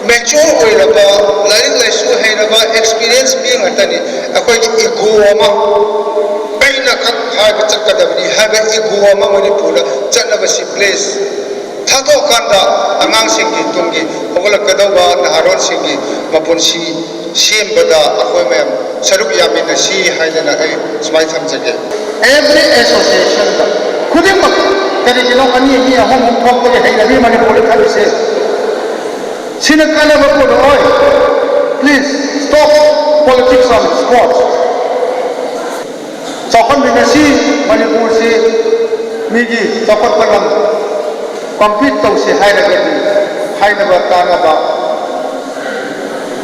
ꯃꯦꯆꯣꯔ ꯑꯣꯏꯔꯕ, ꯂꯥꯏꯔꯤꯛ ꯂꯥꯏꯁꯨ ꯍꯩꯔꯕ, ꯑꯦꯛꯁꯄꯤꯔꯤꯌꯦꯟꯁ ꯃꯤ ꯉꯥꯛꯇꯅꯤ꯫ ꯑꯩꯈꯣꯏꯒꯤ ꯏꯒꯣ ꯑꯃ, ꯑꯩꯅ ꯈꯛ ꯍꯥꯏꯕ ꯆꯠꯀꯗꯕꯅꯤ ꯍꯥꯏꯕ ꯏꯒꯣ ꯑꯃ ꯃꯅꯤꯄꯨꯔꯗ ꯆꯠꯅꯕꯁꯤ ꯄ꯭ꯂꯤꯖ ꯊꯥꯗꯣꯛꯑꯀꯥꯟꯗ ꯑꯉꯥꯡꯁꯤꯡꯒꯤ ꯇꯨꯡꯒꯤ ꯍꯧꯒꯠꯂꯛꯀꯗꯧꯕ ꯅꯍꯥꯔꯣꯜꯁꯤꯡꯒꯤ ꯃꯄꯨꯟꯁꯤ ꯁꯦꯝꯕꯗ ꯑꯩꯈꯣꯏ ꯃꯌꯥꯝ ꯁꯔꯨꯛ ꯌꯥꯃꯤꯟꯅꯁꯤ ꯍꯥꯏꯗꯅ ꯑꯩ ꯁꯨꯃꯥꯏꯅ ꯊꯝꯖꯒꯦ꯫ ꯑꯦꯚ꯭ꯔꯤ ꯑꯦꯁꯣꯁꯤꯌꯦꯁꯟꯗ ꯈꯨꯗꯤꯡꯃꯛ ꯀꯔꯤꯒꯤꯅꯣ ꯑꯅꯤ ꯑꯅꯤ ꯑꯍꯨꯝ ꯑꯍꯨꯝ ꯊꯣꯛꯄꯒꯤ ꯍꯩꯅꯕꯤ ꯃꯅꯤꯄꯨꯔꯗ ꯈꯜꯂꯤꯁꯦ? ꯁꯤꯅ ꯀꯥꯟꯅꯕ ꯄꯨꯔꯛꯑꯣꯏ꯫ Please stop politics on sports. ꯆꯥꯎꯈꯠꯃꯤꯟꯅꯁꯤ꯫ ꯃꯅꯤꯄꯨꯔꯁꯤ ꯃꯤꯒꯤ ꯆꯥꯎꯈꯠꯄ ꯂꯝ ꯀꯝꯄꯤꯠ ꯇꯧꯁꯤ ꯍꯥꯏꯔꯒꯗꯤ ꯍꯥꯏꯅꯕ ꯇꯥꯅꯕ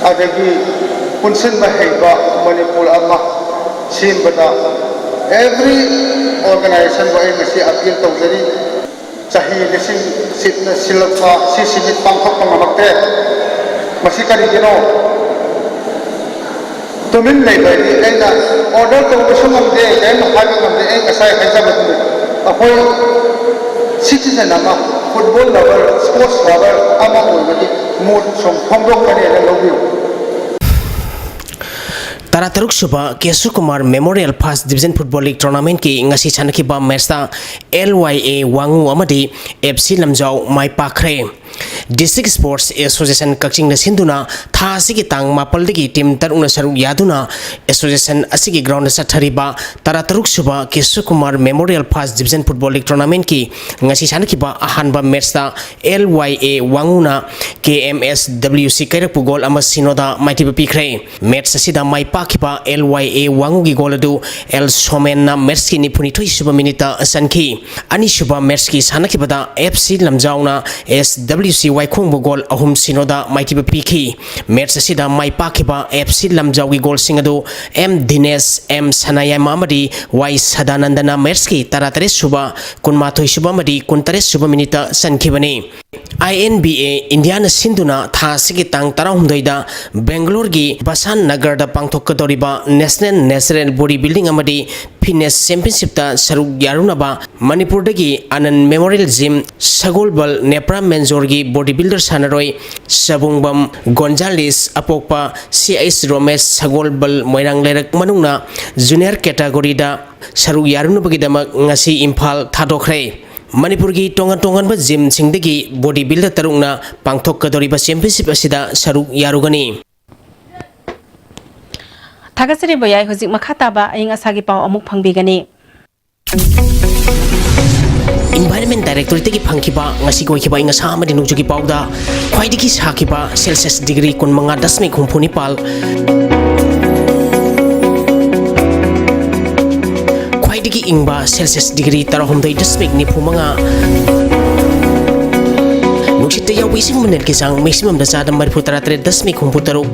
ꯑꯗꯒꯤ ꯄꯨꯟꯁꯤꯟꯕ ꯍꯩꯕ ꯃꯅꯤꯄꯨꯔ ꯑꯃ ꯁꯦꯝꯕꯗ ꯑꯦꯚ꯭ꯔꯤ ꯑꯣꯔꯒꯅꯥꯏꯖꯦꯁꯟꯕꯨ ꯑꯩ ꯉꯁꯤ ꯑꯄꯤꯜ ꯇꯧꯖꯔꯤ꯫ ꯆꯍꯤ ꯂꯤꯁꯤꯡ ꯁꯤꯠꯅ ꯁꯤꯜꯂꯛꯄ ꯁꯤ ꯁꯤꯃꯤꯠ ꯄꯥꯡꯊꯣꯛꯄ ꯉꯝꯃꯛꯇ꯭ꯔꯦ꯫ ꯃꯁꯤ ꯀꯔꯤꯒꯤꯅꯣ? ꯇꯨꯃꯤꯟ ꯂꯩꯕ ꯍꯥꯏꯗꯤ ꯑꯩꯅ ꯑꯣꯔꯗꯔ ꯇꯧꯕꯁꯨ ꯉꯝꯗꯦ, ꯀꯔꯤꯝ ꯍꯥꯏꯕ ꯉꯝꯗꯦ꯫ ꯑꯩ ꯉꯁꯥꯏ ꯍꯥꯏꯖꯕꯗꯨꯅꯤ, ꯑꯩꯈꯣꯏ ꯁꯤꯇꯤꯖꯟ ꯑꯃ, ꯐꯨꯠꯕꯣꯜ ꯂꯚꯔ, ꯁ꯭ꯄꯣꯔꯠꯁ ꯂꯚꯔ ꯑꯃ ꯑꯣꯏꯕꯒꯤ ꯃꯣꯠ ꯁꯨꯝ ꯐꯣꯡꯗꯣꯛꯄꯅꯦꯅ ꯂꯧꯕꯤꯌꯨ꯫ ꯇꯔꯥꯇꯔꯨꯛ ꯁꯨꯕ Keshu Kumar memorial first division football league ꯇꯣꯔꯅꯥꯃꯦꯟꯠꯀꯤ ꯉꯁꯤ ꯁꯥꯟꯅꯈꯤꯕ ꯃꯦꯠꯁꯇ ꯑꯦꯜ ꯋꯥꯏ ꯑꯦ ꯋꯥꯉꯨ ꯑꯃꯗꯤ ꯑꯦꯐ ꯁꯤ ꯂꯝꯖꯥꯎ ꯃꯥꯏ ꯄꯥꯛꯈ꯭ꯔꯦ꯫ ꯗꯤꯁꯇ꯭ꯔꯤꯛ ꯁ꯭ꯄꯣꯔꯠꯁ ꯑꯦꯁꯣꯁꯤꯌꯦꯁꯟ ꯀꯛꯆꯤꯡꯅ ꯁꯤꯟꯗꯨꯅ ꯊꯥ ꯑꯁꯤꯒꯤ ꯇꯥꯡ ꯃꯥꯄꯜꯗꯒꯤ ꯇꯤꯝ ꯇꯔꯨꯛꯅ ꯁꯔꯨꯛ ꯌꯥꯗꯨꯅ ꯑꯦꯁꯣꯁꯤꯌꯦꯁꯟ ꯑꯁꯤꯒꯤ ꯒ꯭ꯔꯥꯎꯟꯗ ꯆꯠꯊꯔꯤꯕ ꯇꯔꯥꯇꯔꯨꯛ ꯁꯨꯕ Keshu Kumar memorial first division football league ꯇꯣꯔꯅꯥꯃꯦꯟꯠꯀꯤ ꯉꯁꯤ ꯁꯥꯟꯅꯈꯤꯕ ꯑꯍꯥꯟꯕ ꯃꯦꯠꯁꯇ ꯑꯦꯜ ꯋꯥꯏ ꯑꯦ ꯋꯥꯉꯨꯅ K M S W C ꯀꯩꯔꯛꯄꯨ ꯒꯣꯜ ꯑꯃ ꯁꯤꯅꯣꯗ ꯃꯥꯏꯊꯤꯕ ꯄꯤꯈ꯭ꯔꯦ꯫ ꯃꯦꯠꯁ ꯑꯁꯤꯗ ꯃꯥꯏ ꯄꯥꯛꯈꯤꯕ ꯑꯦꯜ ꯋꯥꯏ ꯑꯦ ꯋꯥꯉꯨꯒꯤ ꯒꯣꯜ ꯑꯗꯨ ꯑꯦꯜ ꯁꯣꯃꯦꯟꯅ ꯃꯦꯠꯁꯀꯤ ꯅꯤꯐꯨꯅꯤꯊꯣꯏ ꯁꯨꯕ ꯃꯤꯅꯤꯠꯇ ꯆꯟꯈꯤ꯫ ꯑꯅꯤꯁꯨꯕ ꯃꯦꯠꯁꯀꯤ ꯁꯥꯟꯅꯈꯤꯕꯗ ꯑꯦꯐ ꯁꯤ ꯂꯝꯖꯥꯎꯅ ꯑꯦꯁ ꯗꯕ꯭ꯂꯤꯎ ꯁꯤ ꯋꯥꯏꯈꯣꯡꯕꯨ ꯒꯣꯜ ꯑꯍꯨꯝ ꯁꯤꯅꯣꯗ ꯃꯥꯏꯊꯤꯕ ꯄꯤꯈꯤ꯫ ꯃꯦꯠꯁ ꯑꯁꯤꯗ ꯃꯥꯏ ꯄꯥꯛꯈꯤꯕ ꯑꯦꯐ ꯁꯤ ꯂꯝꯖꯥꯎꯒꯤ ꯒꯣꯜꯁꯤꯡ ꯑꯗꯨ ꯑꯦꯝ ꯗꯤꯅꯦꯁ, ꯑꯦꯝ ꯁꯅꯥꯌꯥꯏꯃ ꯑꯃꯗꯤ ꯋꯥꯏ ꯁꯗꯥꯅꯟꯗꯅ ꯃꯦꯠꯁꯀꯤ ꯇꯔꯥꯇꯔꯦꯠ ꯁꯨꯕ, ꯀꯨꯟꯃꯥꯊꯣꯏ ꯁꯨꯕ ꯑꯃꯗꯤ ꯀꯨꯟꯇꯔꯦꯠ ꯁꯨꯕ ꯃꯤꯅꯤꯠꯇ ꯆꯟꯈꯤꯕꯅꯤ꯫ ꯑꯥꯏ ꯑꯦꯟ ꯕꯤ ꯑꯦ ꯏꯟꯗꯤꯌꯥꯅ ꯁꯤꯟꯗꯨꯅ ꯊꯥ ꯑꯁꯤꯒꯤ ꯇꯥꯡ ꯇꯔꯥꯍꯨꯝꯗꯣꯏꯗ ꯕꯦꯡꯒꯂꯣꯔꯒꯤ ꯕꯁꯥꯟ ꯅꯒꯔꯗ ꯄꯥꯡꯊꯣꯛꯀꯗꯧꯔꯤꯕ ꯅꯦꯁꯅꯦꯜ ꯅꯦꯆꯔꯦꯜ ꯕꯣꯗꯤ ꯕꯤꯜꯗꯤꯡ ꯑꯃꯗꯤ Fitness Championshipꯇ ꯁꯔꯨꯛ ꯌꯥꯔꯨꯅꯕ ꯃꯅꯤꯄꯨꯔꯗꯒꯤ ꯑꯅꯟ Memorial Gym ꯁꯒꯣꯜꯕꯜ ꯅꯦꯄ꯭ꯔꯥ ꯃꯦꯟꯖꯣꯔꯒꯤ body builder ꯁꯥꯟꯅꯔꯣꯏ ꯁꯕꯨꯡꯕꯝ ꯒꯣꯟꯖꯥꯂꯤꯁ ꯑꯄꯣꯛꯄ ꯁꯤ ꯑꯩꯆ ꯔꯣꯃꯦꯁ ꯁꯒꯣꯜꯕꯜ ꯃꯣꯏꯔꯥꯡ ꯂꯩꯔꯛ ꯃꯅꯨꯡꯅ junior categoryꯗ ꯁꯔꯨꯛ ꯌꯥꯔꯨꯅꯕꯒꯤꯗꯃꯛ ꯉꯁꯤ ꯏꯝꯐꯥꯜ ꯊꯥꯗꯣꯛꯈ꯭ꯔꯦ꯫ ꯃꯅꯤꯄꯨꯔꯒꯤ ꯇꯣꯉꯥꯟ ꯇꯣꯉꯥꯟꯕ gymꯁꯤꯡꯗꯒꯤ body builder ꯇꯔꯨꯛꯅ ꯄꯥꯡꯊꯣꯛꯀꯗꯧꯔꯤꯕ championship ꯑꯁꯤꯗ ꯁꯔꯨꯛ ꯌꯥꯔꯨꯒꯅꯤ꯫ ꯊꯥꯒꯠꯆꯔꯤ ꯕꯣꯌꯥꯏ꯫ ꯍꯧꯖꯤꯛ ꯃꯈꯥ ꯇꯥꯕ ꯑꯏꯪ ꯑꯁꯥꯒꯤ ꯄꯥꯎ ꯑꯃꯨꯛ ꯐꯪꯕꯤꯒꯅꯤ꯫ Environment Directorateꯇꯒꯤ ꯐꯪꯈꯤꯕ ꯉꯁꯤꯒꯤ ꯑꯣꯏꯈꯤꯕ ꯑꯏꯪ ꯑꯁꯥ ꯑꯃꯗꯤ ꯅꯣꯡꯖꯨꯒꯤ ꯄꯥꯎꯗ ꯈ꯭ꯋꯥꯏꯗꯒꯤ ꯁꯥꯈꯤꯕ Celsius degree ꯀꯨꯟꯃꯉꯥ ꯗꯁꯃꯤꯛ ꯍꯨꯝꯐꯨ ꯅꯤꯄꯥꯜ, ꯈ꯭ꯋꯥꯏꯗꯒꯤ ꯏꯪꯕ Celsius degree ꯇꯔꯥꯍꯨꯝꯗꯣꯏ ꯗꯁꯃꯤꯛ ꯅꯤꯐꯨ ꯃꯉꯥ, ꯅꯨꯡꯁꯤꯠꯇ ꯌꯥꯎꯕ ꯏꯁꯤꯡ ꯃꯅꯤꯜꯒꯤ ꯆꯥꯡ maximumꯗ ꯆꯥꯗ ꯃꯔꯤꯐꯨ ꯇꯔꯥ ꯇꯔꯦꯠ ꯗꯁꯃꯤꯛ ꯍꯨꯝꯐꯨ ꯇꯔꯨꯛ,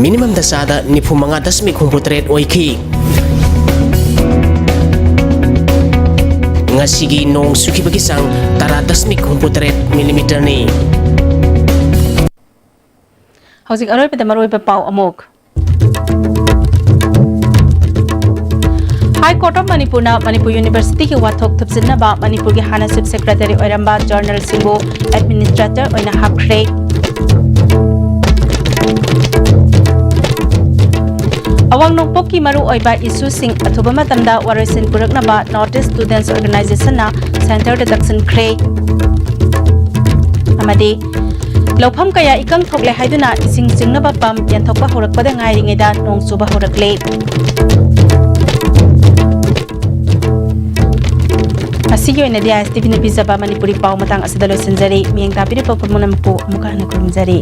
minimumꯗ ꯆꯥꯗ ꯅꯤꯐꯨ ꯃꯉꯥ ꯗꯁꯃꯤꯛ ꯍꯨꯝꯐꯨ ꯇꯔꯦꯠ ꯑꯣꯏꯈꯤ꯫ ꯉꯁꯤꯒꯤ ꯅꯣꯡ ꯆꯨꯈꯤꯕꯒꯤ ꯆꯥꯡ ꯇꯔꯥ ꯗꯁꯃꯤꯛ ꯍꯨꯝꯐꯨ ꯇꯔꯦꯠ millimeterꯅꯤ꯫ ꯍꯧꯖꯤꯛ ꯑꯔꯣꯏꯕꯗ ꯃꯔꯨꯑꯣꯏꯕ ꯄꯥꯎ ꯑꯃꯨꯛ꯫ High Court of ꯃꯅꯤꯄꯨꯔꯅ ꯃꯅꯤꯄꯨꯔ Universityꯒꯤ ꯋꯥꯊꯣꯛ ꯊꯨꯞꯆꯤꯟꯅꯕ ꯃꯅꯤꯄꯨꯔꯒꯤ ꯍꯥꯟꯅ Chief Secretary ꯑꯣꯏꯔꯝꯕ Journalꯁꯤꯡꯕꯨ Administrator ꯑꯣꯏꯅ ꯍꯥꯞꯈ꯭ꯔꯦ꯫ ꯑꯋꯥꯡ ꯅꯣꯡꯄꯣꯛꯀꯤ ꯃꯔꯨꯑꯣꯏꯕ issueꯁꯤꯡ ꯑꯊꯨꯕ ꯃꯇꯝꯗ ꯋꯥꯔꯣꯏꯁꯤꯟ ꯄꯨꯔꯛꯅꯕ North East Students Organizationꯅ Centreꯗ ꯇꯛꯁꯤꯟꯈ꯭ꯔꯦ꯫ ꯑꯃꯗꯤ ꯂꯧꯐꯝ ꯀꯌꯥ ꯏꯀꯪ ꯊꯣꯛꯂꯦ ꯍꯥꯏꯗꯨꯅ ꯏꯁꯤꯡ ꯆꯤꯡꯅꯕ pump ꯌꯦꯟꯊꯣꯛꯄ ꯍꯧꯔꯛꯄꯗ ꯉꯥꯏꯔꯤꯉꯩꯗ ꯅꯣꯡ ꯆꯨꯕ ꯍꯧꯔꯛꯂꯦ꯫ ꯃꯁꯤꯒꯤ ꯑꯣꯏꯅꯗꯤ ISTVꯅ ꯄꯤꯖꯕ ꯃꯅꯤꯄꯨꯔꯤ ꯄꯥꯎ ꯃꯇꯥꯡ ꯑꯁꯤꯗ ꯂꯣꯏꯁꯤꯟꯖꯔꯤ꯫ ꯃꯤꯠꯌꯦꯡ ꯇꯥꯕꯤꯔꯤꯕ ꯄꯨꯝꯅꯃꯛꯄꯨ ꯑꯃꯨꯛꯀ ꯍꯟꯅ ꯈꯨꯔꯨꯝꯖꯔꯤ꯫